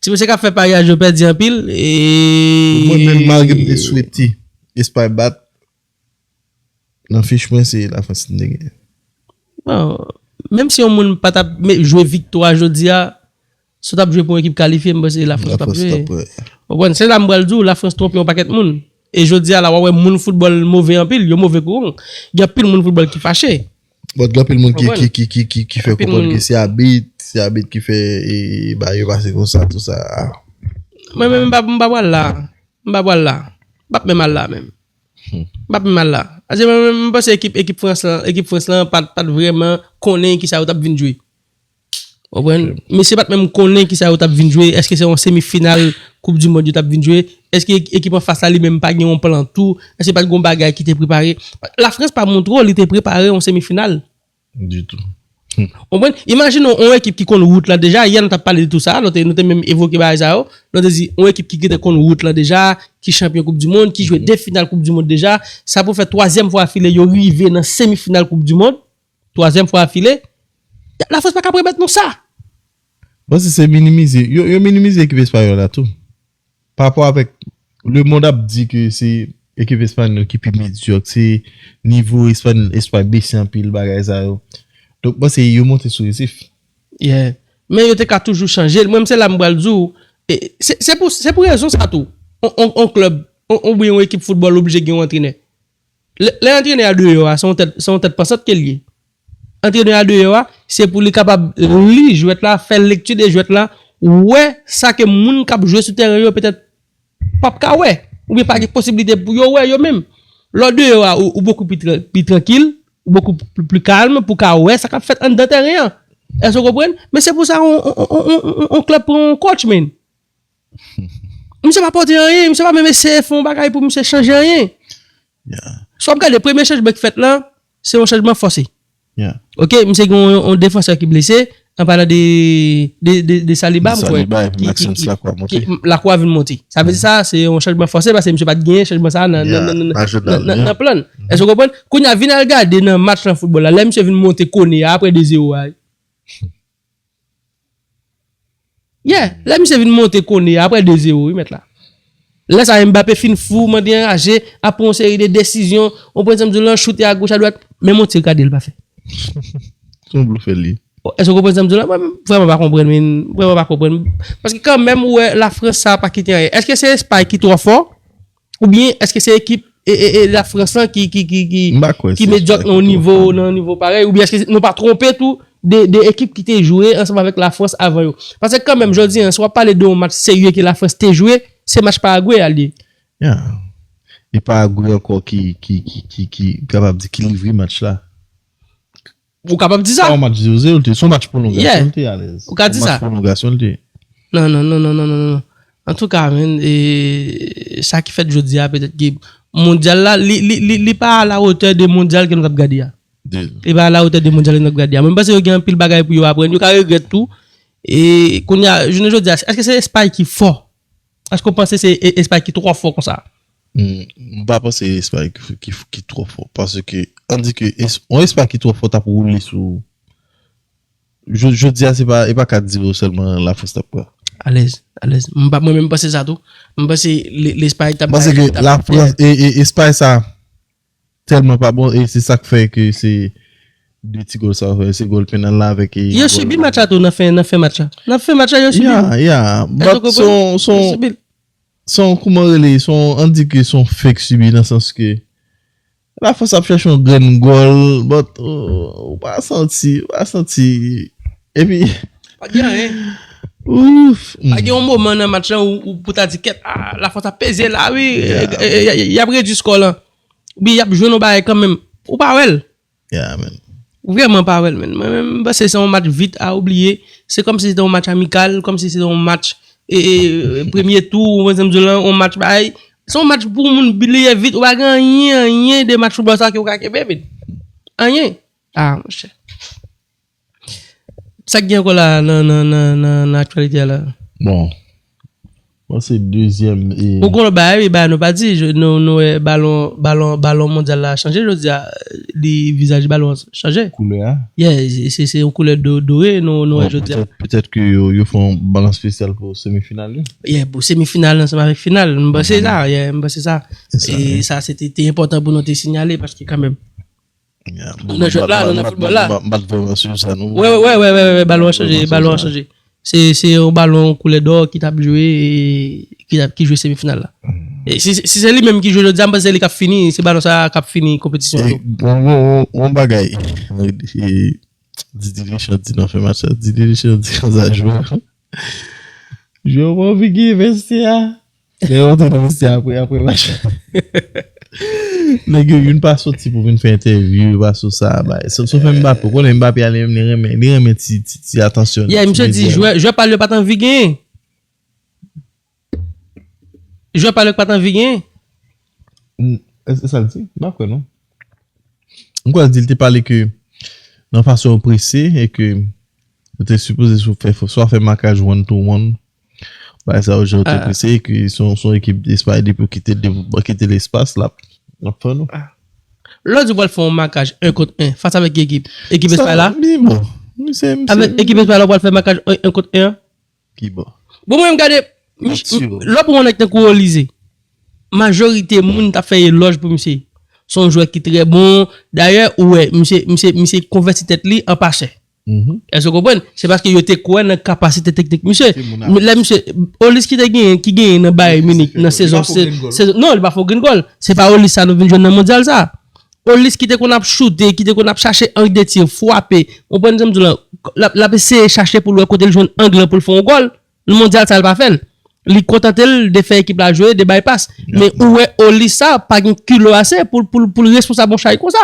Ti mesye k ap fè pa gen jwe pèdi anpil. Mwen menm, malgre m te swete Espay bat, nan fich mwen, se Lafrans m te genyen. Bon, menm si yon moun pa t ap jwe viktwa jodi a, si w t ap jwe pou yon ekip kalifye, m panse Lafrans t ap jwe. Ou konprann? Se la m pral di w, Lafrans twonpe yon pakèt moun. E jodi a la, w a wè moun foutbòl move anpil, yo move kou. Gen anpil moun foutbòl ki fache. Bon, gen anpil moun ki, ki, ki, ki, ki fè konprann ke se abit, se abit ki fè, e, ba yo pase konsa, tou sa. Mwen menm, m pa, m pa pral la. M pa pral la. M p ap menm al la menm. M p ap menm al la. Paske mwen menm, m panse ekip, ekip Frans lan, ekip Frans lan pa t, pa t vrèman konnen kisa yo t ap vin jwe. Ou konprann? Mesye pa t menm konnen kisa yo t ap vin jwe. Èske se yon semifinal Koup di Mond yo t ap vin jwe? Èske ek-, ekip anfas la li menm pa gen yon plan tou? Èske pa t gen yon bagay ki te prepare? Lafrans pa montre w li te prepare yon semifinal. Ditou. Ou konprann? Imajine w, yon ekip ki konn wout la deja. Yè nou t ap pale de tou sa. Nou te, nou te menm evoke bagay sa yo. Nou te di, yon ekip ki gentan konn wout la deja, ki chanpyon Koup di Mond, ki jwe de final Koup di Mond deja. Sa pou fè twazyèm fwa afile yo rive nan semifinal Koup di Mond. Twazyèm fwa afile. Lafrans pa ka pèmèt nou sa. Bon, si se minimize. Yo, yo minimize ekip espayòl la tou. Pa rapò avèk, lemonn ap di ke se ekip espanyòl ki pi medyòk, se nivo Espay, Espay bese anpil, bagay sa yo. Donk, m panse yo monte sou resif. Yeah. Men yo te ka toujou chanje l. Mwen, se la m pral di w, e, se, se pou, se pou rezon sa tou. On, on, on klèb, on, on, oubyen yon ekip foutbòl oblije gen yon antrenè. Lè, lè antrenè a deyò a, se yon tèt, se yon tèt pansant ke l ye. Antrenè a deyò a, se pou li kapab li jwèt la, fè lekti de jwèt la, wè sa ke moun k ap jwe sou tèren yo petèt p ap ka wè, oubyen pa gen posiblite pou yo wè yo menm. Lè w deyò a, ou, ou bokou pi tran-, pi trankil, ou bokou pli, pli kalm pou ka wè sa k ap fèt anndan tèren an. Èske w konprann? Men se pou sa yon, yon, yon, yon, yon, yon klèb pran yon coach, man. Misye pa pote anyen, misye pa menm eseye fè yon bagay pou misye chanje anyen. Yeah. Si w ap gade, premye chanjman ki fèt la, se yon chanjman fòse. Yeah. Ok, misye gen yon, yon defansè ki blese, An palan de, de, de, de Saliba, m kwè. Saliba, epi Maxence Lacroix monte. Lacroix vin monte. Sa vle di sa, se yon chanjman fòse, paske misye pa t genyen chanjman sa nan, nan, nan, nan, nan, nan plan. Èske w konprann? Kounye a, vin al gade nan match nan foutbòl la, lè misye vin monte kone a apre de zewo a. Yeah, lè misye vin monte kone a apre de zewo, wi, mèt la. Lè sa Mbappé fin fou, mande anraje, ap pran yon seri de desizyon, ou konprann sa m di w lan, choute a goch, a dwat, menm yon ti gade l pa fè. Se yon blofè li ye. Èske w konprann sa m di w lan? Mwen menm, vrèman pa konprann, men, vrèman pa konprann. Paske kanmenm, ou wè, Lafrans sa pa kite anyen. Èske se Espay ki twò fò? Oubyen èske se ekip e, e, e Lafrans lan ki, ki, ki, ki, ki medyòk nan yon nivo, nan yon nivo parèy? Oubyen èske nou pa twonpe tou de, de ekip ki te jwe ansanm avèk Lafrans avan yo? Paske kanmenm, jodi a, si w ap pale de yon match serye ke Lafrans te jwe, se match Paragwe a li ye. Yeah. E Paragwe ankò ki, ki, ki, ki, ki kapab di ki livre match la. Ou kapab di sa. Se pa yon match zewo zewo l te ye, se yon match pwolongasyon l te ye, alèz. Ou ka di sa. Se yon match pwolongasyon l te ye. Non, non, non, non, non, non, non. Antouka, men, e, sa ki fèt jodi a, petèt ke mondyal la, li, li, li, li pa a la wotè de mondyal ke nou t ap gade a. Li pa a la wotè de mondyal ke nou t ap gade a. Mwen, m panse yo gen anpil bagay pou yo aprann. Yo ka regrèt tou. E kounye a, jounen jodi a, èske se Espay ki fò? Èske w panse se e, Espay ki twò fò konsa? Hmm, m pa panse Espay ki, ki, ki twò fò. Paske, ann di ke es, yon Espay ki twò fò t ap woule sou. Jodi a, se pa, e pa kat zewo sèlman Lafrans t ap pran. Alèz, alèz. M pa, mwen menm, m panse sa tou. M panse Lespay t ap. Paske Lafrans, e, e, Espay sa, tèlman pa bon, e se sa k fè ke se de ti gòl sa yo fè, se gòl penal la avèk e. Yo sibi match la tou nan fen, nan fen match la. Nan fen match la, yo sibi. Yeah, yeah. But se yon, se yon, se yon, kouman rele, se yon, ann di ke se yon fake sibi nan sans ke Lafrans ap chèche yon grenn gòl, but, uh, ou pa santi, ou pa santi. Epi. Pa gen anyen. Ouf. Pa gen yon moman nan match la ou, ou pou ta di kèt, ah, Lafrans ap peze la, wi. Yeah. E, e, e, y ap redui skò lan. Oubyen y ap jwenn yon bagay kanmenm. Ou pa wè l. Yeah, man. Ou vrèman pa wè l, man. Mwen menm, m panse se yon match vit a oubliye. Se kòmsi se te yon match amikal, kòmsi se te yon match, e, e, e, premye tou, ou konprann sa m di w lan, yon match bagay. Se yon match pou moun bliye vit, ou pa gen anyen, anyen de match foutbòl sa ke ou ka kenbe, men. Anyen. Ah, monchè. Sa k gen ankò la nan, nan, nan, nan, nan aktyalite a la? Bon. Bon, se dezyèm e. Ou konn bagay, wi, bagay nou pa di, je, nou, nou wè balon, balon, balon mondyal la chanje jodi a, li, vizaj balon an chanje. Koulè a? Yeah, se, se, se yon koulè do-, dore nou, nou wè jodi a. Bon, petèt, petèt ke yo, yo fè yon balon espesyal pou semifinal yo. Yeah, pou semifinal ansanm avèk final. M panse sa, yeah, m panse sa. E sa, se te, te enpòtan pou nou te sinyale, paske kanmenm, nan jwèt la, nan foutbòl la. M pa t vrèman swiv sa non. Wè, wè, wè, wè, wè, wè, balon an chanje, balon an chanje. Se, se yon balon koulè dò ki t ap jwe, e, ki t ap, ki jwe semifinal la. E si, si se li menm ki jwe jodi a, m panse se li k ap fini, se balon sa a k ap fini konpetisyon an tou. E, yon, yon, yon, yon bagay, e, Didier Deschamps di nan fen match la, Didier Deschamps di konsa, jwè, jwè yo pa anvi gen vèstyè a. Lè yo antre nan vèstyè apre, apre match. Nèg yo youn pa soti pou vin fè entèvyou, yo pa sou sa, bay. Sof, sof Mbappé, ou konnen Mbappé a li menm, li renmen, li renmen ti, ti, ti atansyon, yeah, ti misye di medya. Jwè, jwè pa l yo pa t anvi genyen. Jwè pa l yo pa t anvi genyen. Mm, e, e sa l di? M pa kwè non. M kwè l di l te pale ke nan fason yo prese e ke yo te sipoze sou fè, swa fè makaj one to one. Bagay sa yo, jan yo te prese, ke se yon, se yon ekip Espay depi yo kite, depi yo kite lespas, l ap, l ap fè nou. Lè w di w pral fè yon makaj en kont en fas avèk ki ekip? Ekip Espay la? Li bon. Misye, misye. Avèk ekip Espay la, w pral fè makaj en, en kont en an? Ki bon. Bon, mwen, m gade, lè w pran yon nèg tankou Olise, majorite moun t ap fè elòj pou misye. Se yon jwè ki trè bon. Dayè, ou wè, misye, misye, misye konvèti tèt li an pasè. Èske w konprann? Se paske yo te kwè nan kapasite teknik misye. Lè misye, Olise ki te genyen, ki genyen nan Bayern Munich, nan sezon, se, sezon, non, li pa fè yon grenn gòl. Se pa Olise sa nou vin jwenn nan mondyal sa. Olise ki te konn ap choute, ki te konn ap chache ang de tir, frape. Ou konprann sa m di w lan? L ap, l ap eseye chache pou l wè kote l jwenn ang lan pou l fè yon gòl. Nan mondyal sa, l pa fè l. Li kontante l de fè ekip la jwe, de bay pas. Men ou wè Olise sa pa gen kilo ase pou, pou, pou l responsab yon chay konsa.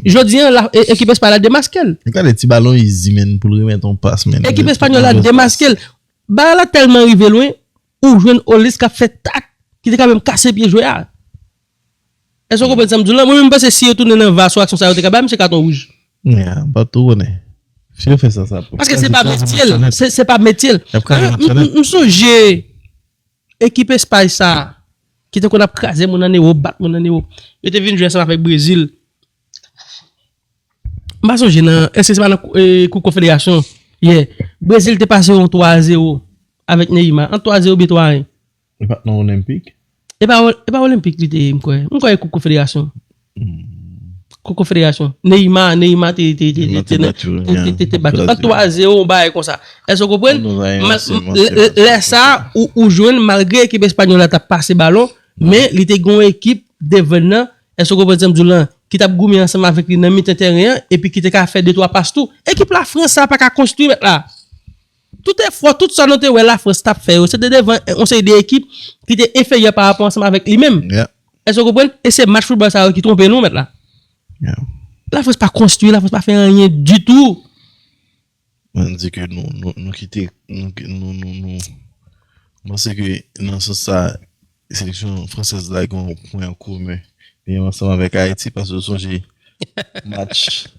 Jodi a, la, e, ekip espayòl la demaske l. Gade ti balon izi, menn, pou l remèt yon pas, menn. Ekip espayòl la demaske l. Bagay la tèlman rive lwen, ou jwenn Olise k ap fè tak, ki te ka menm kase pye jwè a. Èske w konprann sa m di w lan? Mwen menm, m panse si yo tounen nan var sou aksyon sa, yo te ka bay misye katon wouj. Ya, m pa tou konnen. Si yo fè sa, sa ap kraze, kraze match yo nèt. Paske se pa metye l. Se, se pa metye l. Y ap kraze match yo nèt. M, m, m sonje ekip Espay sa a, ki te konn ap kraze moun ann Ewòp, bat moun ann Ewòp. Yo te vin jwe ansanm avèk Brezil. M pa sonje nan, èske se pa nan, eh, Koup Konfederasyon? Yeah. Brezil te pase yon twa a zewo avèk Neymar. Ant twa a zewo oubyen twa a en. E pa t nan Olenpik? E pa, e pa Olenpik li te ye, m kwè. M kwè e Koup Konfederasyon. Hmm. Koup Konfederasyon. Neymar, Neymar te, te, te, Neymar te te, te, bat yo, te, yeah. Te, te, te bat yo. Kraze. Ant twa a zewo, yon bagay konsa. Èske w konprann? Mal-, lè, lè sa, ou, ou jwenn, malgre ekip espanyòl la t ap pase balon, men li te gen yon ekip devan nan, èske w konprann sa m di w lan, ki t ap goumen ansanm avèk li nan mitan tèren an, epi ki te ka fè de twa pas tou. Ekip Lafrans sa pa ka konstwi, mèt la. Tout efò, tout sa nou te wè Lafrans t ap fè yo, se te devan yon seri de ekip ki te enferyè pa rapò ansanm avèk li menm. Yeah. Èske w konprann? E se match foutbòl sa yo ki twonpe nou, mèt la. Yeah. Lafrans pa konstwi, Lafrans pa fè anyen ditou. Mwen di ke nou, nou, nou kite, nou, nou, nou, nou, mwen panse ke nan sans sa, seleksyon fransèz la gen yon pwen an komen. Li ansanm avèk Ayiti, paske w sonje match.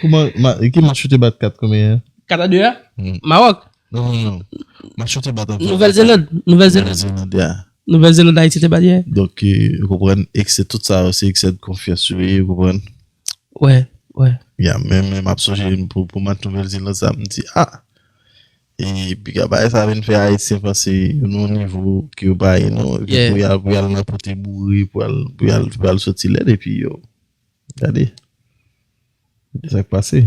Kouman, ma-, ki match ou te bat kat konbyen an? Kat a de a? Hmm. Mawòk? Non, non, non. Match ou te bat an Nouvèl Zeland. Nouvèl Zeland. Nouvèl Zeland, ya. Nouvèl Zeland, Ayiti te bat yè. Donk, eh, ou konprann, eksè tout sa yo, se eksè de konfyans yo ye, ou konprann? Wè, wè. Ya, men, men m ap sonje pou, pou match Nouvèl Zeland sa, m di, ah! E piga bagay sa vin fè Ayisyen panse yon nivo ke yo pa ye, non. Epi pou y al, pou y al nan pote boure, pou y al, pou y al, pou y al soti lèd, epi yo. Gade. Gade sa k pase.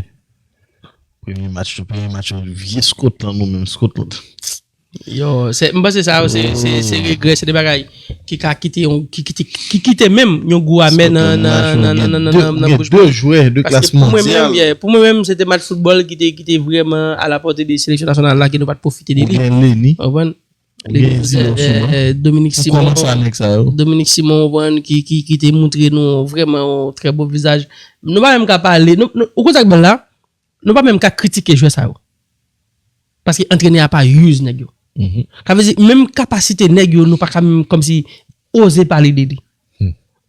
Premye match, premye match, vye Scotland, nou menm Scotland. Yo, se, m panse sa yo, se, se, se regrè, se de bagay ki ka kite yon, ki kite, ki kite menm yon gou amè nan, nan, nan, nan, nan, nan, nan bouch mwen. Gen de jwè de klas mondyal. Paske pou mwen menm, yeah, pou mwen menm, se te match foutbòl ki te, ki te vrèman a la pòte de seleksyon nasyonal la, ke nou pa t pwofite de li. Ou gen Lenny. Ou konprann? Ou gen Zilon Simon. Dominique Simon. Ou kòmanse a nèg sa yo. Dominique Simon, ou konprann, ki, ki, ki te montre nou vrèman yon trè bon vizaj. Nou pa menm ka pale, nou, nou, ou konn sa k bèl la? Nou pa menm ka kritike jwè sa yo. Paske antrenè a pa use nèg yo. Sa vle di, menm kapasite nèg yo, nou pa ka menm kòmsi oze pale de li.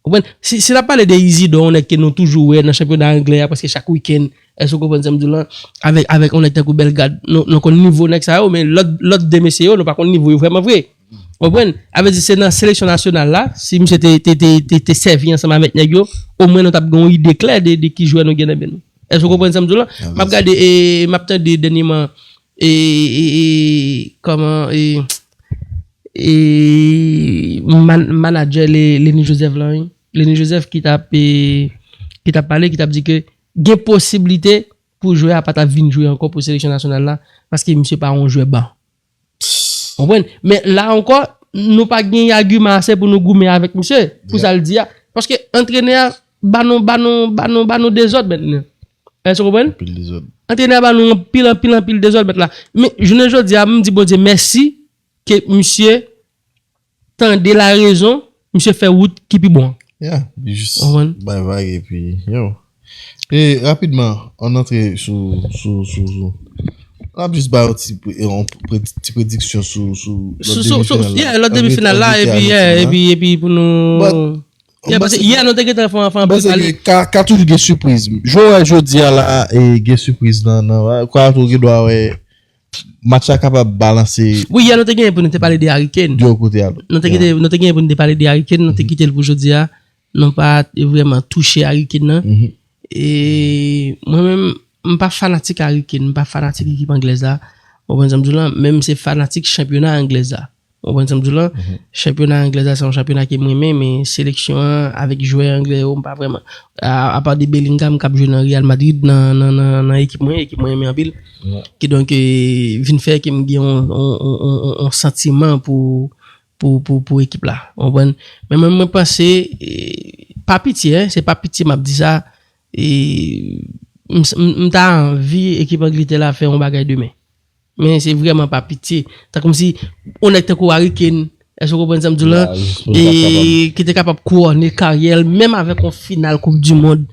Ou konprann? Si, si n ap pale de Isidore, yon nèg ke nou toujou wè nan chanpyona anglè a prèske chak wikenn, èske w konprann sa m di w lan? Avèk, avèk yon nèg tankou Bellegarde, nou, nou konn nivo nèg sa yo, men lòt, lòt de mesye yo, nou pa konn nivo yo vrèman vre. Ou konprann? Sa vle di, se nan seleksyon nasyonal la, si misye te, te, te, te, te sèvi ansanm avèk nèg yo, omwen nou t ap gen yon ide klè de, de ki jwè nou gen nan men nou. Èske w konprann sa m di w lan? M ap gade, e, m ap tande dènyèman, e, e, e, kòman, e, e, man-, manadjè Le-, Lenny Joseph lan, wi. Lenny Joseph ki t ap, e, ki t ap pale, ki t ap di ke gen posiblite pou jwè a pa t ap vin jwe ankò pou seleksyon nasyonal la, paske misye pa yon jwè ban. Ou konprann? Men la ankò, nou pa gen agiman ase pou nou goumen avèk misye, pou sa l di a. Paske antrenè a ba nou, ba nou, ba nou, ba nou dezòd mentnan. Èske w konprann? Anpil dezòd. Antrenè a ba nou anpil, anpil, anpil dezòd mentnan. Men, jounen jodi a, m di Bondye mèsi ke misye tande la rezon, misye fè wout ki pi bon. Ya, li jis bay vag epi, yo. E, rapidman, ann antre sou, sou, sou, sou. N ap jis bay yon ti, pre-, yon pre-, ti prediksyon sou, sou lòt demi final la. Yeah, lòt demi final la, epi, yeah, epi, epi pou nou. Yeah, paske yè nou te gentan fè, fè anpil pale. Ka, ka toujou gen sipriz. Jwè jodi a la, e, gen sipriz nan, nan, kwa tou gen dwa wè match la kapab balanse. Wi, yè nou te genyen pou nou te pale de Harry Kane. De yon kote a lòt. Nou te kite, nou te genyen pou nou te pale de Harry Kane, nou te kite l pou jodi a. Nou pa t vrèman touche Harry Kane nan. E mwen menm, m pa fanatik Harry Kane, m pa fanatik ekip anglèz la. Ou konprann sa m di w lan? Men m se fanatik chanpyona anglèz la. Ou konprann sa m di w lan? Chanpyona anglèz la, se yon chanpyona ke m renmen, men seleksyon an avèk jwè anglè yo, m pa vrèman. A, apa de Bellingham k ap jwe nan Real Madrid, nan, nan, nan, nan ekip mwen, ekip mwen renmen anpil. Kidonk, e, vin fè ke m gen yon, yon, yon, yon, yon, yon santiman pou, pou, pou, pou ekip la. Ou konprann? Men mwen, mwen panse, e, pa pitye, en, se pa pitye m ap di sa, e, m, m, m ta anvi ekip Angletè la fè yon bagay demen. Men se vrèman pa pitye. Ta kòmsi, yon nèg tankou Harry Kane, èske w konprann sa m di w lan? E, ki te kapab kouwone karyè l, menm avèk yon final Koup di Mond.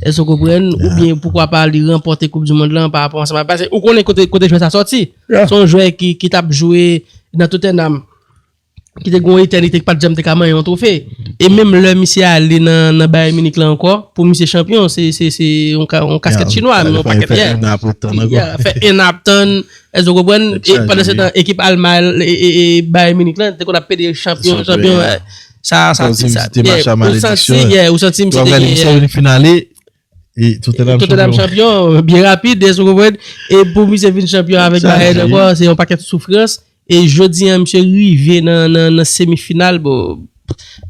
Èske w konprann? Oubyen, poukwa pa, li ranpòte Koup di Mond lan pa rapò ansanm avèk, paske ou konnen kote, kote jwè sa sòti. Se yon jwè ki, ki t ap jwe nan Tottenham. ki te gen yon etènite ki pa t janm te ka manyen yon twofe. E menm lè misye ale nan, nan Bayern Munich la ankò, pou misye chanpyon, se, se, se yon, ka- yon kasket chinwa, men yon pakèt, yeah. Yeah, fè en ap tann, èske w konprann? E pandan se tan, ekip Almay, e, e, e Bayern Munich la, te konn ap pede chanpyon, chanpyon, yeah. Sa, sa, sa, yeah, ou santi, yeah, ou santi misye te gen, yeah. Finale, E Tottenham chanpyon byen rapid, èske w konprann? E pou misye vin chanpyon avèk Bayern ankò, se yon pakèt soufrans. E jodi a, misye rive nan, nan, nan semifinal. Bon,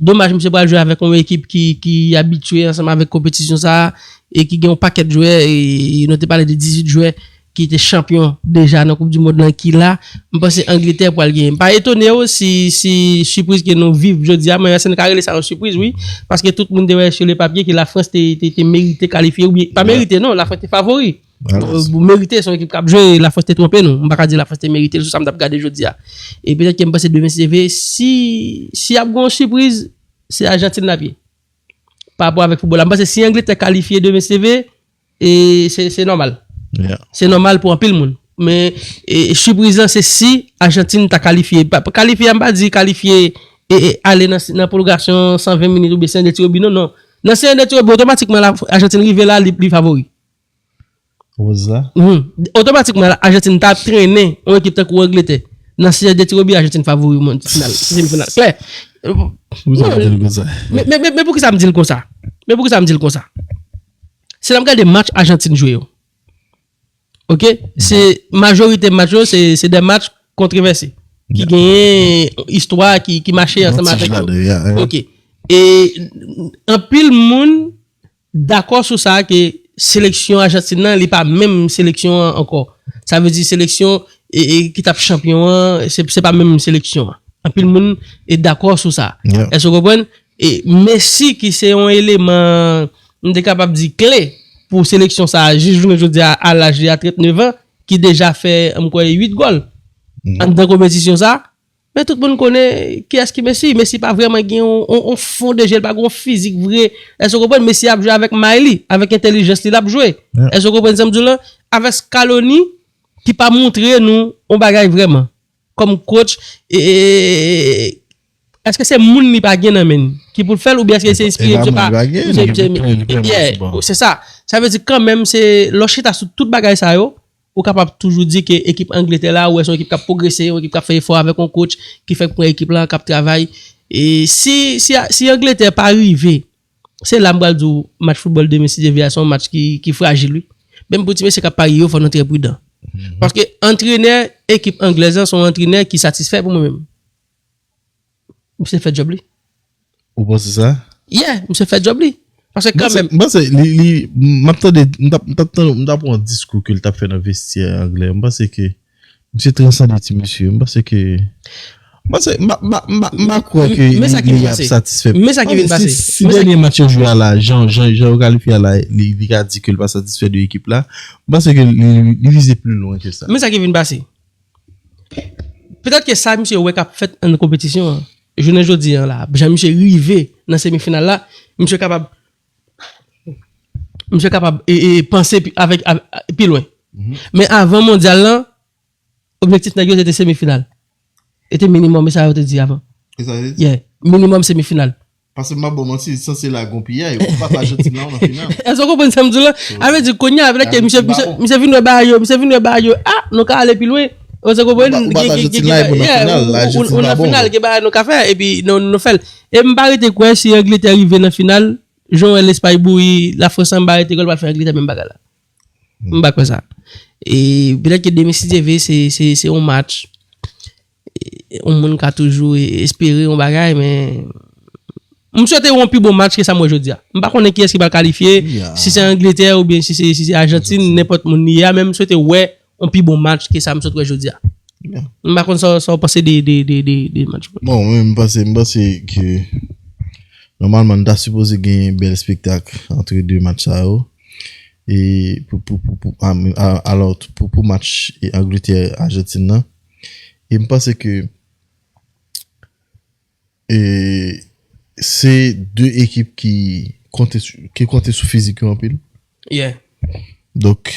domaj, misye pral jwe avèk yon ekip ki, ki abitye ansanm avèk konpetisyon sa a, e ki gen yon pakèt jwè, e, e nou te pale de dizuit jwè ki te chanpyon deja nan Koup di Mond lan ki la. M panse Angletè pral genyen. M pa etone w si, si sipriz ke nou viv jodi a, mwen, èske n ka rele sa yon sipriz, wi. Paske tout moun te wè sou le papye ke Lafrans te, te, te merite kalifye, oubyen, pa merite, non, Lafrans te favori. Merite, se yon ekip k ap jwe, Lafrans te twonpe nou. M pa ka di Lafrans te merite l sou sa m t ap gade jodi a. E petèt ke m panse demen, si Dye vle, si, si ap gen yon sipriz, se Ajantin l ap ye. Pa rapò avèk foutbòl la. M panse si Angletè kalifye demen, si Dye vle, e se, se nòmal. Se nòmal pou anpil moun. Men, e, sipriz lan, se si Ajantin ta kalifye. Pa, kalifye, m pa di kalifye e, e ale nan, nan pwolongasyon san ven minit oubyen sèn de tirobi, non, non. Nan sèn de tirobi, otomatikman, la, Ajantin rive la, li, li favori. Ou wè sa? Mhm. Otomatikman, la, Ajantin ta ap trennen yon ekip tankou Angletè. Nan sèn de tirobi, Ajantin favori mond final, semifinal. Klè. Men, men, men, men poukisa m di l konsa? Men poukisa m di l konsa? Se lè m gade match Ajantin jwe yo. Ok? Se majorite match yo, se, se de match kontwovèse. Ki genyen istwa ki, ki mache ansanm avèk yo. Ok. E anpil moun dakò sou sa ke seleksyon Ajantin nan, li pa menm seleksyon an ankò. Sa vle di seleksyon e, e, ki t ap chanpyon an, se, se pa menm seleksyon an. Anpil moun e dakò sou sa. Èske w konprann? E Messi ki se yon eleman, m te kapab di kle pou seleksyon sa a, jis jounen jodi a, a laj li a tranntenev an, ki deja fè, m kwè, uit gòl anndan konpetisyon sa a. Men tout moun konnen kiyès ki Messi. Messi pa vrèman gen yon, yon, yon fon de jè, li pa gen yon fizik vre. Èske w konprann? Messi ap jwe avèk may li, avèk entèlijans li, l ap jwe. Èske w konprann sa m di w la? Avèk Scaloni, ki pa montre nou yon bagay vrèman. Kòm coach, e, e, e, èske se moun li pa gen nan men ki pou l fè l, oubyen èske se espri misye pa, misye, misye, yeah, se sa. Sa vle di kanmenm, se lè w chita sou tout bagay sa yo, ou kapab toujou di ke ekip Angletè la, ou wè se yon ekip k ap pwogrese, yon ekip k ap fè efò avèk yon coach ki fèk pran ekip la, k ap travay. E si, si, si Angletè pa rive, se la m pral di w, match foutbòl demen, si Dye vle a, se yon match ki, ki frajil, wi. Menm pou ti mesye k ap parye yo, fò nou trè pridan. Paske antrenè ekip anglèz lan se yon antrenè ki satisfè pou mwen menm. Misye fè djòb li. Ou panse sa? Yeah, misye fè djòb li. Paske kanmenm. M panse, li, li, m ap tande, m t ap, m t ap tande, m t ap wè yon diskou ke l t ap fè nan vestyè anglè. M panse ke misye transande ti mesye. M panse ke, m panse, m pa, m pa, m pa, m pa kwè ke li, li ap satisfè. Men sa ki vin pase. Si, si dènye match yo jwe a la, jan, jan, jan yo kalifye a la, li, li ka di ke l pa satisfè de ekip la. M panse ke li, li vize pli lwen ke sa. Men sa ki vin pase. Petèt ke sa misye wè k ap fèt nan konpetisyon an, jounen jodi a la, jan misye rive nan semifinal la, misye kapab, misye kapab e, e, panse pi, avèk, a, pi lwen. Men avan mondyal lan, objektif nèg yo se te semifinal. E te minimòm, e sa yo te di avan. E sa yo te di? Yeah, minimòm semifinal. Paske m pa ba w manti, sanse la gon piyay, ou pa pa Ajantin la, ou nan final. Èske w konprann sa m di w la? Sa vle di, kounye a, avèk misye, misye, misye vin wè bagay yo, misye vin wè bagay yo, ah, nou ka ale pi lwen. Ou se konprann? Ou pa, ou pa Ajantin la, e pou nan final, Ajantin pa bon. Ou nan final, gen bagay nou ka fè, epi nou, nou fè l. E m pa rete kwè si Angletè rive nan final, jan w wè Lespay bouyi Lafrans an, m pa rete kwè l pral fè Angletè menm bagay la. M pa kwè sa. E petèt ke demen, si Dye vle, se, se, se yon match. E, yon moun ka toujou e, espere yon bagay, men m swete yon pi bon match ke sa m wè jodi a. M pa konnen kiyès ki pral kalifye, si se Angletè oubyen si se, si se Ajantin, nenpòt moun li ye a, men m swete wè yon pi bon match ke sa m sot wè jodi a. M pa konn sa, sa w panse de, de, de, de, de match. Bon, mwen, m panse, m panse ke nòmalman, n ta sipoze gen bèl espektak antre de match sa yo. E pou, pou, pou, pou, a, a, alò, pou, pou match e Angletè, Ajantin nan. E m panse ke e se de ekip ki konte sou, ki konte sou fizik yo anpil. Yeah. Donk,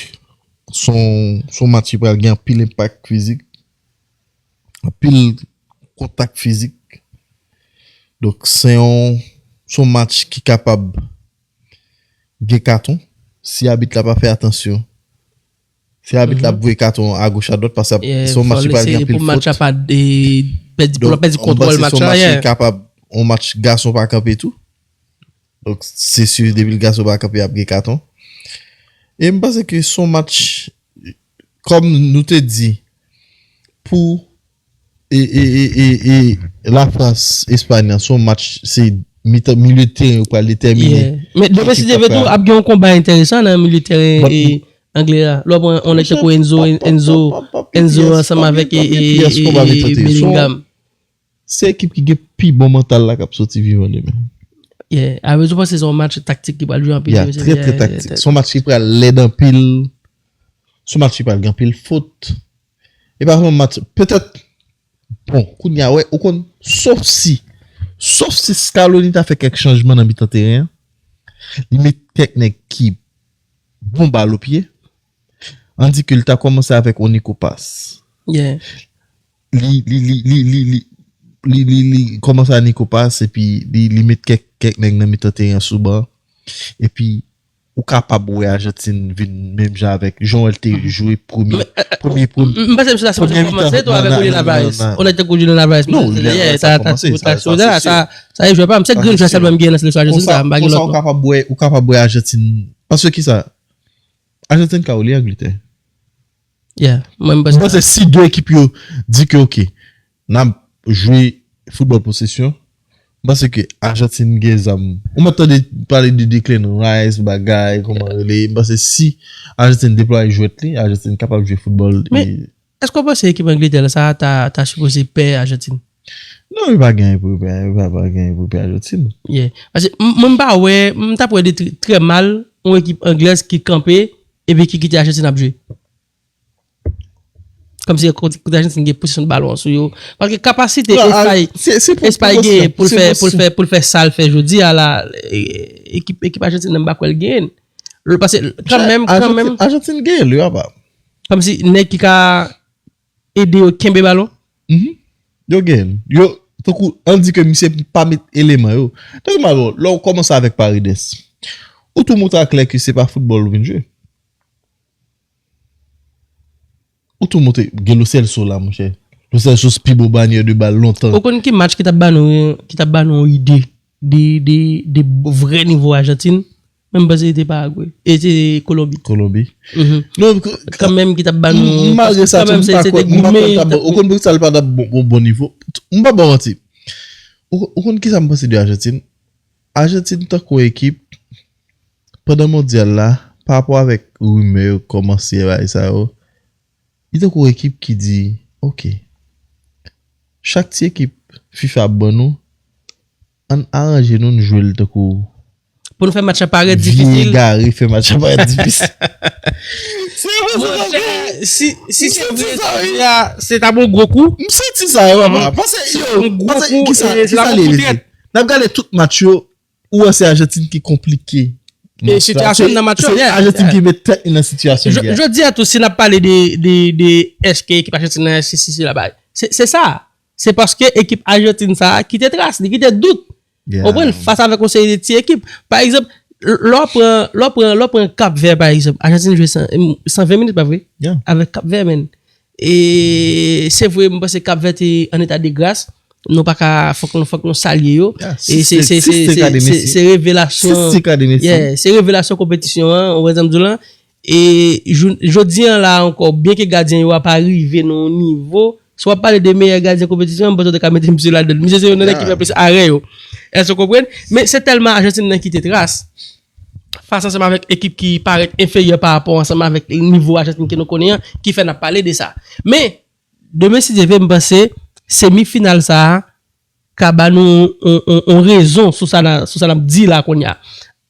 se yon, se yon match ki pral gen anpil enpak fizik, anpil kontak fizik. Donk, se yon, se yon match ki kapab gen katon si abit la pa fè atansyon. Si abit la ap voye katon agoch adwat, paske se yon match ki pral gen anpil fot. Pou match la pa pèdi, pou l pèdi kontwòl match la. Donk, m panse se yon match ki kapab, yon match gason pa kanpe tou. Donk, se si depi l gason pa kanpe, ap gen katon. E m panse ke se yon match, kòm nou te di, pou e, e, e, e, e Lafrans, Espay nan, se yon match, se mitan, milye teren yo pral detèmine. Men demen si Dye vle tou, ap gen yon konba enteresan nan milye teren e angle a. Lè w pran yon nèg tankou Enzo, Enzo, Enzo ansanm avèk e, e, e, e Bellingham. Se ekip ki gen pi bon mantal la k ap soti vivan demen. Yeah. A, mwen panse se yon match taktik ki pral jwe anpil. Yeah, trè, trè taktik. Se yon match ki pral lèd anpil. Se yon match ki pral gen anpil fot. E pa yon match, petèt, bon, kounye a, wè, ou konn, sof si, sof si Scaloni ta fè kèk chanjman nan mitan teren an, li met kèk nèg ki bon bal o pye, ann di ke li ta kòmanse avèk yon Nico Pas. Yeah. Li, li, li, li, li, li, li, li, li kòmanse a Nico Pas, epi li, li met kèk, kèk nèg nan mitan teren an sou ban. Epi, ou kapab wè Ajantin vin menm jan avèk jan l te jwe premye, premye, premye, m panse se la se premye mitan kòmanse tou avèk Julian Alvarez. On a tankou Julian Alvarez. Non, Julian Alvarez sa kòmanse, sa, sa, sa, sa, sa e jwè pa m. Se grenn jwè sèlman m gen nan seleksyon Ajantin sa, m pa gen lòt non. Ou kapab wè, ou kapab wè Ajantin. Paske kisa? Ajantin ka olye Angletè. Yeah, mwen m panse. M panse si de ekip yo di ke, oke, n ap jwe foutbòl posesyon, m panse ke Ajantin gen zam. Ou mèt tande pale de Declan Rice, bagay, kòman rele. M panse si Ajantin deplwaye jwèt li, Ajantin kapab jwe foutbòl. Men, èske w panse ekip Angletè la, sa ta, ta sipoze pè Ajantin? Non, yo pa gen pou yo pè, yo pa, pa gen pou yo pè Ajantin. Yeah. Paske m, mwen m pa wè, m t ap wè de trè, trè mal, yon ekip anglèz ki kanpe, epi ki kite Ajantin ap jwe. Kòmsi kote, kote Ajantin gen posesyon balon an sou yo. Paske kapasite Espay, Espay gen pou l fè, pou l fè, pou l fè sa l fè jodi a la, e, ekip, ekip Ajantin nan m pa kwè l genyen. L, paske kanmenm, kanmenm. Ajantin genyen, li apa. Kòmsi nèg ki ka ede yo kenbe balon. Mhm. Yo genyen. Yo, tankou, ann di ke misye pa met eleman yo. Tankou Malo, lè w kòmanse avèk Paredes, ou tou montre aklè ke se pa foutbòl ou vin jwe. Ou tou montre, gen Lo Celso la, monchè. Lo Celso se pi bon banyè de bal lontan. Ou konn ki match ki t ap ba nou, ki t ap ba nou yon ide de, de, de vrè nivo Ajantin? Mwen, m panse se te Paragwe. E se Kolonbi. Kolonbi. Mhm. Non, kanmenm ki t ap ba nou, m, malgre sa, kanmenm, se, se te goumen. Ou konn poukisa l pa t ap bon, bon, bon nivo? M pa ba w manti. Ou, ou konn kisa m panse de Ajantin? Ajantin tankou ekip, pandan mondyal la, pa rapò avèk rimè yo kòmanse bay sa yo, li tankou ekip ki di, oke, chak ti ekip fifa ap ban nou, ann aranje nou, n jwe l tankou pou nou fè match la parèt difisil. Vye egare fè match la parèt difisil. Monchè, si, si se vre, se ta bon gwo kou. M santi sa, yo, papa. Paske, yo, paske, kisa, kisa li ye? N ap gade tout match yo, ou wè se Ajantin ki konplike. E sitiyasyon nan match yo, yeah. Ajantin ki met tèt li nan sitiyasyon li a. Jodi a tou, si n ap pale de, de, de èske ekip Ajantin nan, èske si, si la bay. Se, se sa. Se paske ekip Ajantin sa a kite tras, li kite dout. Ou konprann? Fas avèk yon seri de ti ekip. Pa egzanp, lè w pran, lè w pran, lè w pran Kap Vè, pa egzanp. Ajantin jwe san, san ven minit, pa vre? Avèk Kap Vè, menn. E se vre, m panse Kap Vè te an eta de gras. Nou pa ka, fòk nou, fòk nou salye yo. E se, se, se, se, se revelasyon. Yeah, se revelasyon konpetisyon an, ou wè sa m di w la. E jou-, jodi an la ankò, byenke gadyen yo a pa rive nan yon nivo, si w ap pale de meyè gadyen konpetisyon an, m panse w te ka mete misye ladan l. Misye se youn nan nèg ki fè plis arè yo. Èske w konprann? Men se tèlman Ajantin nan kite tras. Fas ansanm avèk ekip ki parèt enferyè pa rapò ansanm avèk nivo Ajantin ke nou konnen an, ki fè n ap pale de sa. Men, demen si Dye vle, m panse semi final sa a ka ba nou yon, yon, yon rezon sou sa n a, sou sa n ap di la kounye a.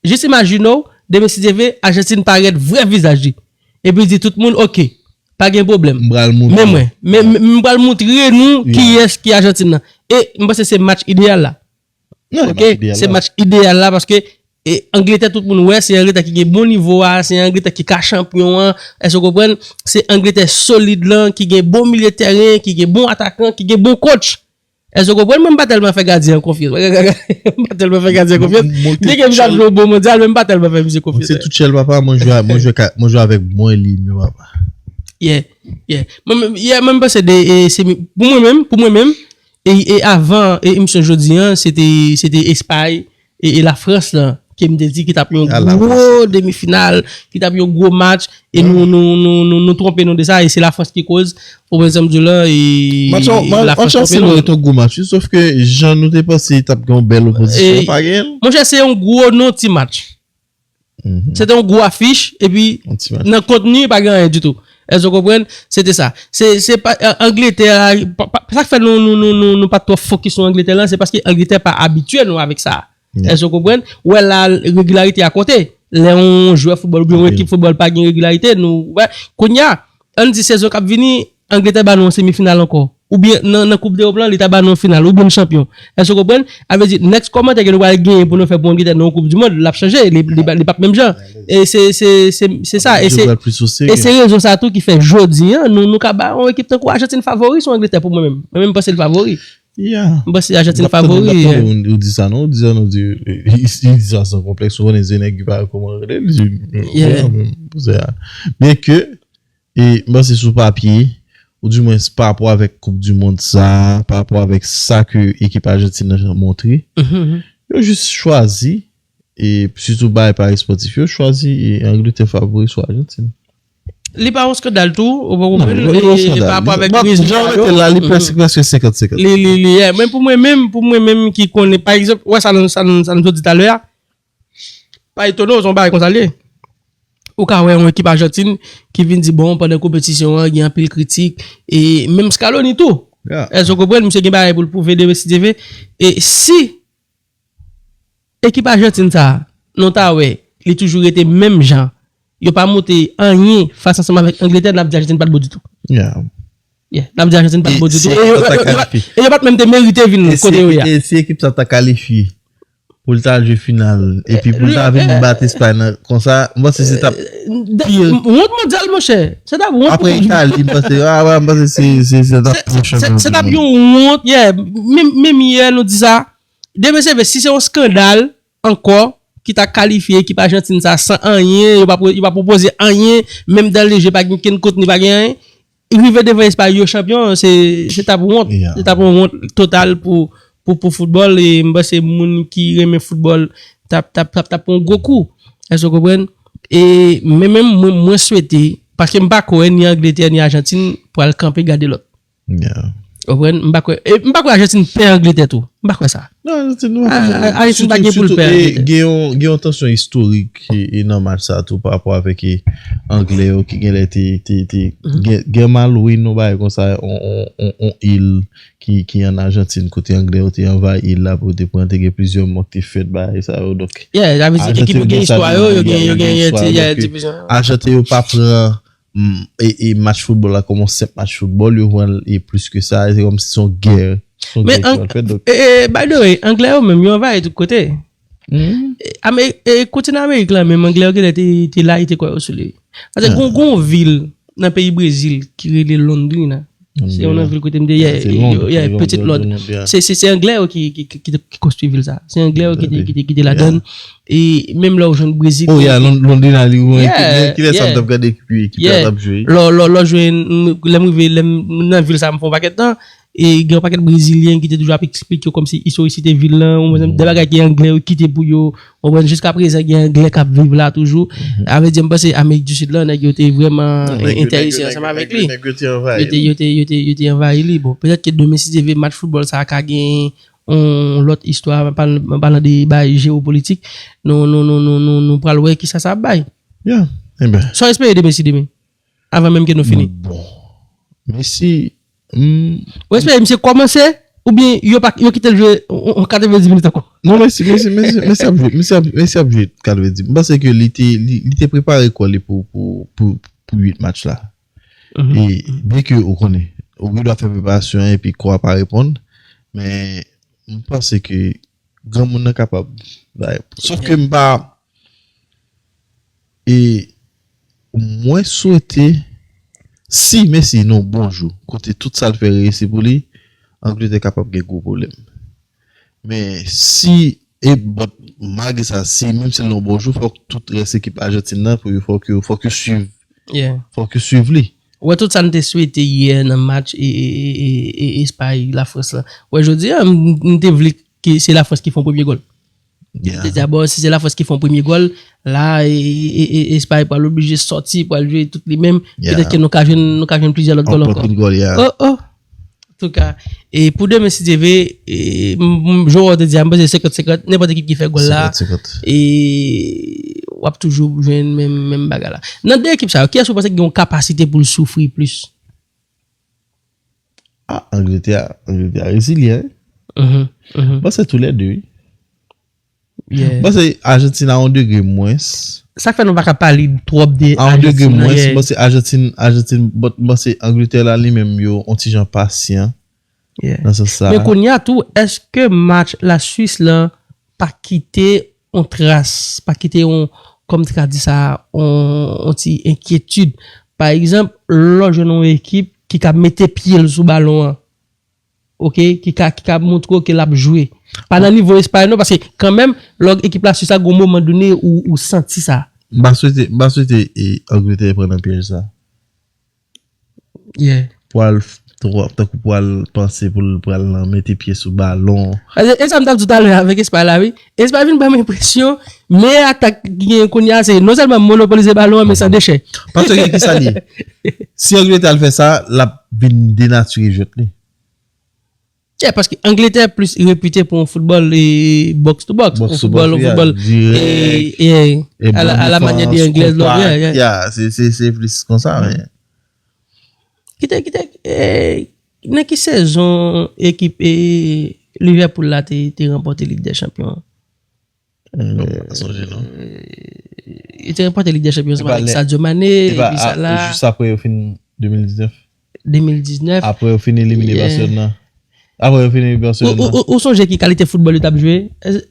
Jis imajine w, demen si Dye vle, Ajantin parèt vrè vizaj li. Epi l di tout moun, oke, pa gen pwoblèm. M pral montre. Men mwen, men, men, m pral montre nou kiyès ki Ajantin nan. E m panse se match ideyal la. Oke, se match ideyal la paske, e, Angletè, tout moun wè, se Angletè ki gen bon nivo a, se Angletè ki ka chanpyon an, èske w konprann? Se Angletè solid lan, ki gen bon milye tèren, ki gen bon atakan, ki gen bon coach. Èske w konprann? Mwen, m pa tèlman fè gadyen an konfyans. M pa tèlman fè gadyen an konfyans. Byenke m t ap jwe yon bon mondyal, men m pa tèlman fè misye konfyans. Mwen se Tuchel, papa, mwen jwe, mwen jwe, mwen jwe avèk mwen li menm, papa. Yeah, yeah. Mwen menm, yeah, mwen, m panse de, e, se, pou mwen menm, pou mwen menm, e, e avan, e, emisyon jodi an, se te, se te Espay, e, e Lafrans lan, ke m te di ki t ap yon gwo demi final, ki t ap yon gwo match, e nou, nou, nou, nou, nou twonpe nou de sa, e se Lafrans ki koz, ou konprann sa m di w la, e Lafrans twonpe nou. Match an se yon gwo match, wi, sof ke jan nou te panse t ap gen yon bèl opozisyon, pa gen l. Monchè, se yon gwo non ti match. Se te yon gwo afich, epi nan kontni, pa gen anyen ditou. Èske w konprann? Se te sa. Se, se pa, An-, Angletè, pa, pa, sa k fè nou, nou, nou, nou, nou pa t twò fokis sou Angletè lan, se paske Angletè pa abitye nou avèk sa. Èske w konprann? Ou wè la, regilarite a konte. Lè yon jwè foutbòl oubyen yon ekip foutbòl pa gen regilarite, nou wè. Kounye a, ann di sezon k ap vini, Angletè ba nou yon semifinal ankò. Oubyen nan, nan Koup Dewòp lan, li ta ba nou yon final, oubyen n chanpyon. Èske w konprann? A vle di, next kòmantè ke nou pral genyen pou nou fè pou Angletè nan yon Koup di mond, l ap chanje, li, li, li p ap menm jan. E se, se, se, se sa, e se, e se rezon sa tou ki fè jodi an, nou, nou ka ba yon ekip tankou Ajantin favori sou Angletè pou mwen menm. Mwen menm, m panse l favori. M panse Ajantin favori. Ou di sa non, ou di sa non, ou di, li di sa san konplèks, ou konnen se nèg ki pa kòman rele, li di, byenke, e, m panse sou papye, oudimwens pa rapò avèk Koup di mond sa, pa rapò avèk sa ke ekip Ajantin nan montre, yo jis chwazi, e sitou bay pari spòtif, yo chwazi, e, Angletè favori sou Ajantin. Li pa yon skandal tou, ou pa konprann, e, pa rapò avèk rezilta yo. Jan yo mete l la, li prèske, prèske senkant senkant. Li, li, li, yeah. Men pou mwen menm, pou mwen menm ki konnen, pa egzanp, ou wè sa nou, sa nou, sa nou sot di talè a, pa etone w, se yon bagay konsa l ye. Ou ka wè yon ekip Ajantin ki vin di, bon, pandan konpetisyon an, gen anpil kritik, e menm Scaloni tou. Èske w konprann? Misye gen bagay pou l pwouve demen si Dye vle. E si ekip Ajantin sa a, nou ta wè, li toujou rete menm jan, yo pa monte anyen fas ansanm avèk Angletè, n ap di Ajantin pa t bon ditou. Yeah, n ap di Ajantin pa t bon ditou. E yo, yo, yo, yo pa t, e yo pa t menm te merite vin kote yo ye a. E si ekip sa ta kalifye, pou l ta al jwe final, epi pou l ta vin bat Espay nan, konsa, m panse se t ap pi wont mondyal, monchè. Se t ap wont pou Koup di Mond. Apre Itali, m panse, a, m panse se, se, se t ap pi wont. Se t ap yon wont, yeah. Menm, menm yè, nou di sa. Demen se vre, si se yon skandal ankò, ki ta kalifye ekip Ajantin sa san anyen, yo pa, yo pa pwopoze anyen, menm dan leje, pa gen okenn kontni, pa gen anyen. Rive devan Espay, yo chanpyon, se, se t ap wont. Se t ap yon wont total pou, pou, pou foutbòl. E m panse moun ki renmen foutbòl t ap, t ap, t ap, t ap pran yon gwo kou. Èske w konprann? E, men menm mwen, mwen swete, paske m pa kwè ni Angletè, ni Ajantin pral kanpe gade lòt. Ou konprann? M pa kwè, e, m pa kwè Ajantin pè Angletè tou. M pa kwè sa. Non, Ajantin, non, Ajantin pa gen pou l pè Angletè. Gen yon, gen yon tansyon istorik e, e nan match sa tou pa rapò avèk, e, Anglè yo ki genlè te, te, te gen, gen Malwin, yon bagay konsa, on, on, on, on il ki, ki ann Ajantin, kote Anglè yo te anvayi il la pou yo te pran, te gen plizyè mò ki te fèt, bagay sa yo. Donk, yeah, sa vle di, ekip yo gen istwa yo, yo gen, yo gen, yo gen istwa yo, donk, Ajanten yo pa pran, mm, e, e match foutbòl la kòm yon senp match foutbòl, yo pran l e plis ke sa, e se kòmsi se yon gè, se yon gè ki pral fèt, donk. E, e, by the way, Anglè yo menm, yo anvayi tout kote. E, Ame-, e, kontinan Amerik la menm, Anglè yo genlè te, te layite kò yo sou li. Paske gon, gon vil nan peyi Brezil ki rele Londrina. Se yon nan vil kote m te ye, ye, pitit Lond. Se, se, se Anglè yo ki, ki, ki, ki, ki konstwi vil sa. Se Anglè yo ki te, ki te, ki te ladan l. E menm lè w jwenn Brezil. Oh, yeah, Londrina, li, kilè sa m t ap gade ekipi, ekipi a t ap jwe. Lè, lè, lè w jwenn, lè m rive, lè m nan vil sa, m fè yon pakèt tan. E gen yon pakèt Brezilyen ki te toujou ap eksplike yo kòmsi istorisite vil lan, ou konprann, de bagay ke Anglè yo kite pou yo, ou konprann, jiska prezan gen Anglè k ap viv la toujou. Sa vle di, m panse Amerik di Sid lan, nèg yo te vrèman enterese ansanm avèk li. Yo te, yo te, yo te, yo te anvayi li. Bon, petèt ke demen, si Dye vle, match foutbòl sa a ka gen yon lòt istwa, an palan de bagay jewopolitik, nou, nou, nou, nou, nou, nou pral wè kisa sa ap bay. Sa w espere demen, si demen? Avan menm ke nou fini. Bon. Mesi, hmm. Ou espere misye kòmanse, oubyen yo pa, yo kite l jwe yon, yon katrevenndis minit ankò? Non, Mesi, Mesi, Mesi, Mesi ap jwe, Mesi ap, Mesi ap jwe katrevenndis. M panse ke li te, li, li te prepare kò li pou, pou, pou, pou uit match la. E byenke ou konnen, ou gen dwa fè preparasyon an epi kò a pa reponn, men m panse ke granmoun nan kapab. Sof ke m pa, e mwen swete, si Mesi nan yon bon jou, kote tout sa l fè reyisi pou li, Angletè kapab gen gwo pwoblèm. Men si, e, but, malgre sa, si, menm si l nan yon bon jou, fòk tout rès ekip Ajantin nan, pou yo, fòk yo, fòk yo swiv, Yeah. fòk yo swiv li. Wè, tout sa n te swete yè nan match e, e, e, e, e Espay, Lafrans la. Wè, jodi a, m, m te vle ke se Lafrans ki fè yon premye gòl. Yeah. Dabò, si se Lafrans ki fè yon premye gòl, la, e, e, e, e Espay pral oblije sòti, pral jwe tout li menm. Yeah. Petèt ke nou ka jwenn, nou ka jwenn plizyè lòt gòl Anpil, ankò. Anpil gòl, yeah. Oh, oh. Antouka, e pou demen, si Dye vle, e, m, m, jan w te di a, m panse senkant senkant, nenpòt ekip ki fè gòl la, senkant senkant. E w ap toujou jwenn menm, menm bagay la. Nan de ekip sa yo, kiyès ou panse ki gen yon kapasite pou l soufri plis? Ah, Angletè, Angletè rezilyan, wi. Mhm, mhm. Bon, se tou lè de, wi. Yeah. Bon, se Ajantin a yon degre mwens. Sa k fè nou pa ka pale twòp de A yon degre Ajantin, mwens, yeah. Bon, se Ajantin, Ajantin, bon, bon, se Angletè la li menm yo yon ti jan pasyan Yeah. nan sans sa. Men kounye a tou, èske match Laswis lan pa kite yon tras, pa kite yon, kòm te ka di sa, yon, yon ti enkyetid? Pa egzanp, lè w jwenn yon ekip ki ka mete pye l sou balon an, oke, ki ka, ki ka montre w ke l ap jwe. Pa nan nivo Espay non, paske kanmenm, lè w ekip Laswis la, gon moman done ou, ou santi sa. M pa swete, m pa swete e, Angletè pran nan pyèj sa. Yeah. Pou al f- tro- tankou pou al panse pou l pral nan mete pye sou balon. E, e sa m t ap di talè avèk Espay la, wi. Espay vin ban m enpresyon, men atak ki gen kounye a, se non sèlman monopolize balon an, men san dechè. Paske gen ki sa li ye. Si Angletè al fè sa, l ap vin denatire jwèt li. Yeah, paske Angletè plis repite pou yon foutbòl e box to box, yon Box to foutbòl, box, yon yeah, foutbòl dirèk, e, e a la, a la manyè de defans, Anglèz lòt, kontak, yeah, yeah. Yeah, se, se, se plis konsa, men. Kite, kite, e, nan ki sezon ekip e, Liverpool la te, te ranpòte Lig dè Chanpyon an? M pa sonje non. Li te ranpòte Lig dè Chanpyon ansanm Epa avèk lè- Sadio Mane, Epa epi a- sa la, jis apre yo fin de mil diznèf. de mil diznèf. Apre yo fin elimine Yeah. Barcelone nan. Apre yo fin elimine Ou, Barcelone ou, nan. ou, ou sonje ki kalite foutbòl yo t ap jwe? Yeah,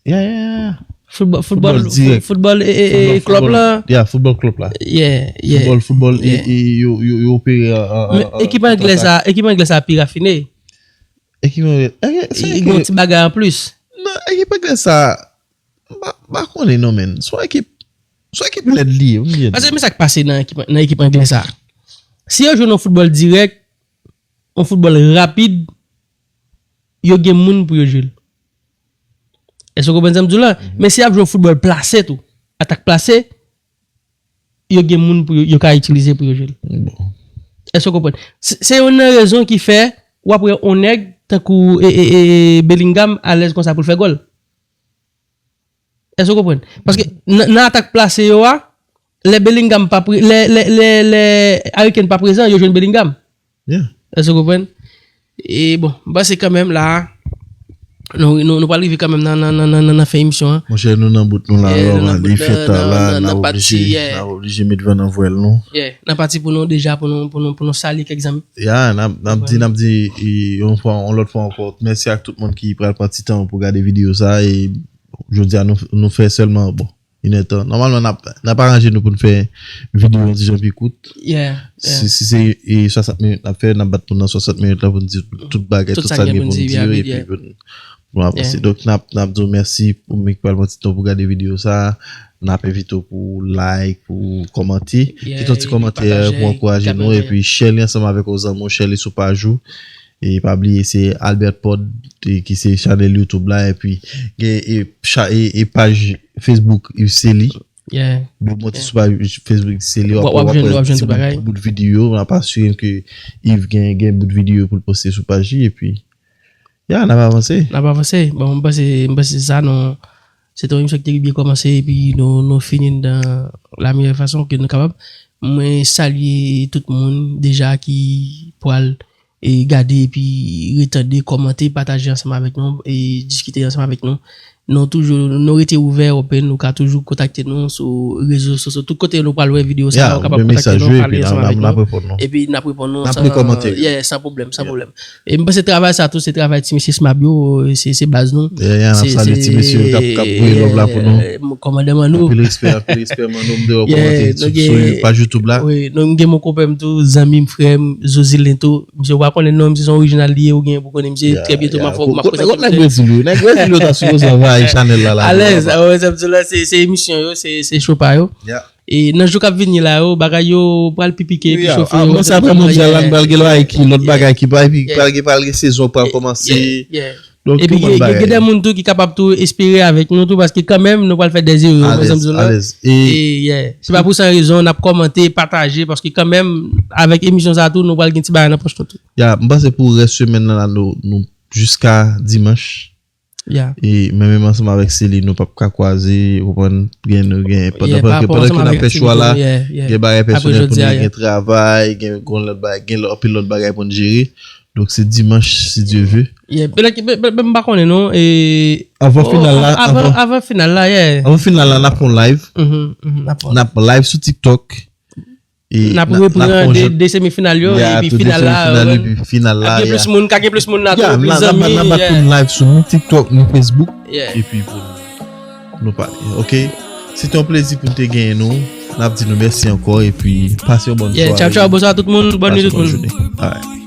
yeah, yeah. Foutbòl, foutbòl, Foutbòl dirèk. foutbòl e, e, e, Foutbòl, Klopp foutbòl. la. Yeah, foutbòl Klopp la. Yeah, yeah. Foutbòl, foutbòl, e, Yeah. e, yo, yo, yo opere an, an, Men an, ekip an anglè sa, kontra-atak. Ekip anglè sa pi rafine. Ekip anglè, e, se Li ekip- gen yon ti bagay an plis. Non, ekip anglè sa, m pa, m pa konnen non, men. Se yon ekip, se yon ekip lèd li ye, m di. Paske men sa k pase nan ekip, nan ekip anglè sa. Si yo jwe nan foutbòl dirèk, yon foutbòl rapid, yo gen moun pou yo jwe l. Èske w konprann sa m di w la? Men si y ap jwe yon foutbòl plase tou, atak plase, yo gen moun pou yo, yo ka itilize pou yo jwe l. Bon. Èske w konprann? Se se youn nan rezon ki fè w ap wè yon nèg tankou e, e, e, Bellingham alèz konsa pou l fè gòl. Èske w konprann? Paske nan, nan atak plase yo a, lè Bellingham pa pre, lè, lè, lè, lè Harry Kane pa prezan, yo jwenn Bellingham. Yeah. Èske w konprann? E bon, m panse kanmenm la, nou, nou, nou pral rive kanmenm nan, nan, nan, nan, nan, nan fen emisyon an. Monchè, nou nan bout nou la, Yeah, la, nou nan li bout fèt la, ta nan, la, nan, n nan ap pati, oblije, yeah. N ap oblije met van nan vwèl nou. Yeah, nan pati pou nou deja, pou nou, pou nou, pou nou salye kèk zanmi. Ya, n ap, n ap di, n ap di, e, yon fwa, yon lòt fwa ankò, mèsi ak tout moun ki pral pran ti tan pou gade videyo sa, e jodi a nou, nou fè sèlman, bon, inèdtan. Nòmalman, n ap, n ap aranje nou pou n fè videyo yon ti jan pi kout. Yeah, yeah. Si, si se, e, swasant minit n ap fè, n ap bat pou nan swasant minit la pou n di tout bagay, Tout tout sa sa gen gen pou pou n n di, di yeah, yo, yeah, epi yeah. pou n, pou n avanse. Yeah. Donk, n ap, n ap di w mèsi pou moun ki pral pran ti tan pou gade videyo sa. N ap envite w pou like, pou kòmante. Yeah, Kite yon ti epi kòmantè pataje, pou ankouraje nou, pataje. Epi share li ansanm avèk yon zanmi w, share li sou paj ou. E pa bliye, se Albert Pod, e ki se chanèl YouTube la, epi gen, e, cha-, e, e paj Facebook, Yves Cély. Yeah. Ou monte sou paj Facebook Cély, w ap, W ap, w ap w ap jwenn, w wè ap jwenn ti tout bout, bagay. Bout videyo, n ap asire m ke Yves gen, gen bout videyo pou l poste sou paj li, epi, ya, n ap avanse. N ap avanse. Bon, m panse, m panse se sa, nou, se te yon emisyon ki te byen kòmanse, epi nou, nou fini l nan la meyè fason ke nou kapab. Mwen salye tout moun deja ki pral, e, gade, epi retande, kòmante, pataje ansanm avèk nou, e diskite ansanm avèk nou. Nou toujou, nou rete ouvè, open, ou ka toujou kontakte nou sou rezo sosyo. Tout kote nou pral wè videyo sa, Ya, ou kapab men kontakte mesaj nou, yo, pale epi n ansanm ap avèk n ap nou. reponn nou. Epi n ap reponn nou N ap san, li kòmantè yo. Yeah, san pwoblèm, san pwoblèm. E m panse travay sa tou, se travay ti mesye Smab yo, se se baz nou. Yeah, yeah, n ap Se- salye ti se- mesye yo k ap k ap voye love la pou nou. Yeah, kòmandan Manno. Anpil respè, anpil respè, Manno, m te wè w Yeah, kòmante nou sou gen- sou paj YouTube la. Wi, nou m gen mon konpè m tou, zanmi m, frè m, Zozilin tou. Misye w pa konnen non, misye se yon orijinal li ye, ou gen pou konnen misye trè byento m ap fè m ap Kote prezante nèg misye. Brezil yo? Nèg Brezil yo ta sipoze anvayi chanèl la la. Alèz, ah, wè, sa m di la, se se emisyon yo, se se cho pa yo. Yeah. E nan jou k ap vini la yo, bagay yo pral pi pike, pi Yeah, chofe. ah, mwen sa pran mwen di a la, m pral gen lwa ki lòt bagay ki pral pi Yeah. pral gen pral gen sezon pral kòmanse. Yeah. Donk Epi tout gen moun gen- bagay. gen de moun tou ki kapab tou espere avèk nou tou, paske kanmenm nou pral fè de zero, mwen Alèz, sanm di la. alèz. E E yeah. Se pa pou san rezon n ap kòmante, pataje, paske kanmenm avèk emisyon sa tou, nou pral gen ti bagay nan pòch nou tou. Ya, m panse pou rès semèn nan la, nou nou jiska dimanch. Yeah. E menm menm ansanm avèk Seli, nou p ap ka kwaze, ou konprann, gen nou gen pandan Yeah, pa pandan rapò pandan ansanm ke n ap avèk fè chwa la, aktivite nou, yeah, yeah. gen bagay Apre pèsonèl pou jodi nou a, ye, yeah. Gen travay, gen yon lòt bagay, gen anpil lòt bagay pou n jere. Donk se dimanch, si Dye ve. Yeah, men men- men- men m pa konnen non. E Avan final la, avan avan avan final la, yeah. avan final la, n ap fè yon live. Mhm, mhm, n ap fè. N ap live sou TikTok. E N ap repran de de semifinal yo, Ya, epi tou de final la. semifinal, Wè. Epi final la. Gen plis moun, ka gen plis moun la tou, Ya, plis n ap zanmi. n ap bat pou live sou nou TikTok, nou Facebook. Yeah. Epi pou nou pale. Ok? Se te yon plezi pou n te genyen nou. N ap di nou mèsi ankò epi pase yon bòn Yeah, sware. Tchaw tchaw, bonswa tout moun, bòn Pase nuit yon tout bòn moun. Jounen. Alright.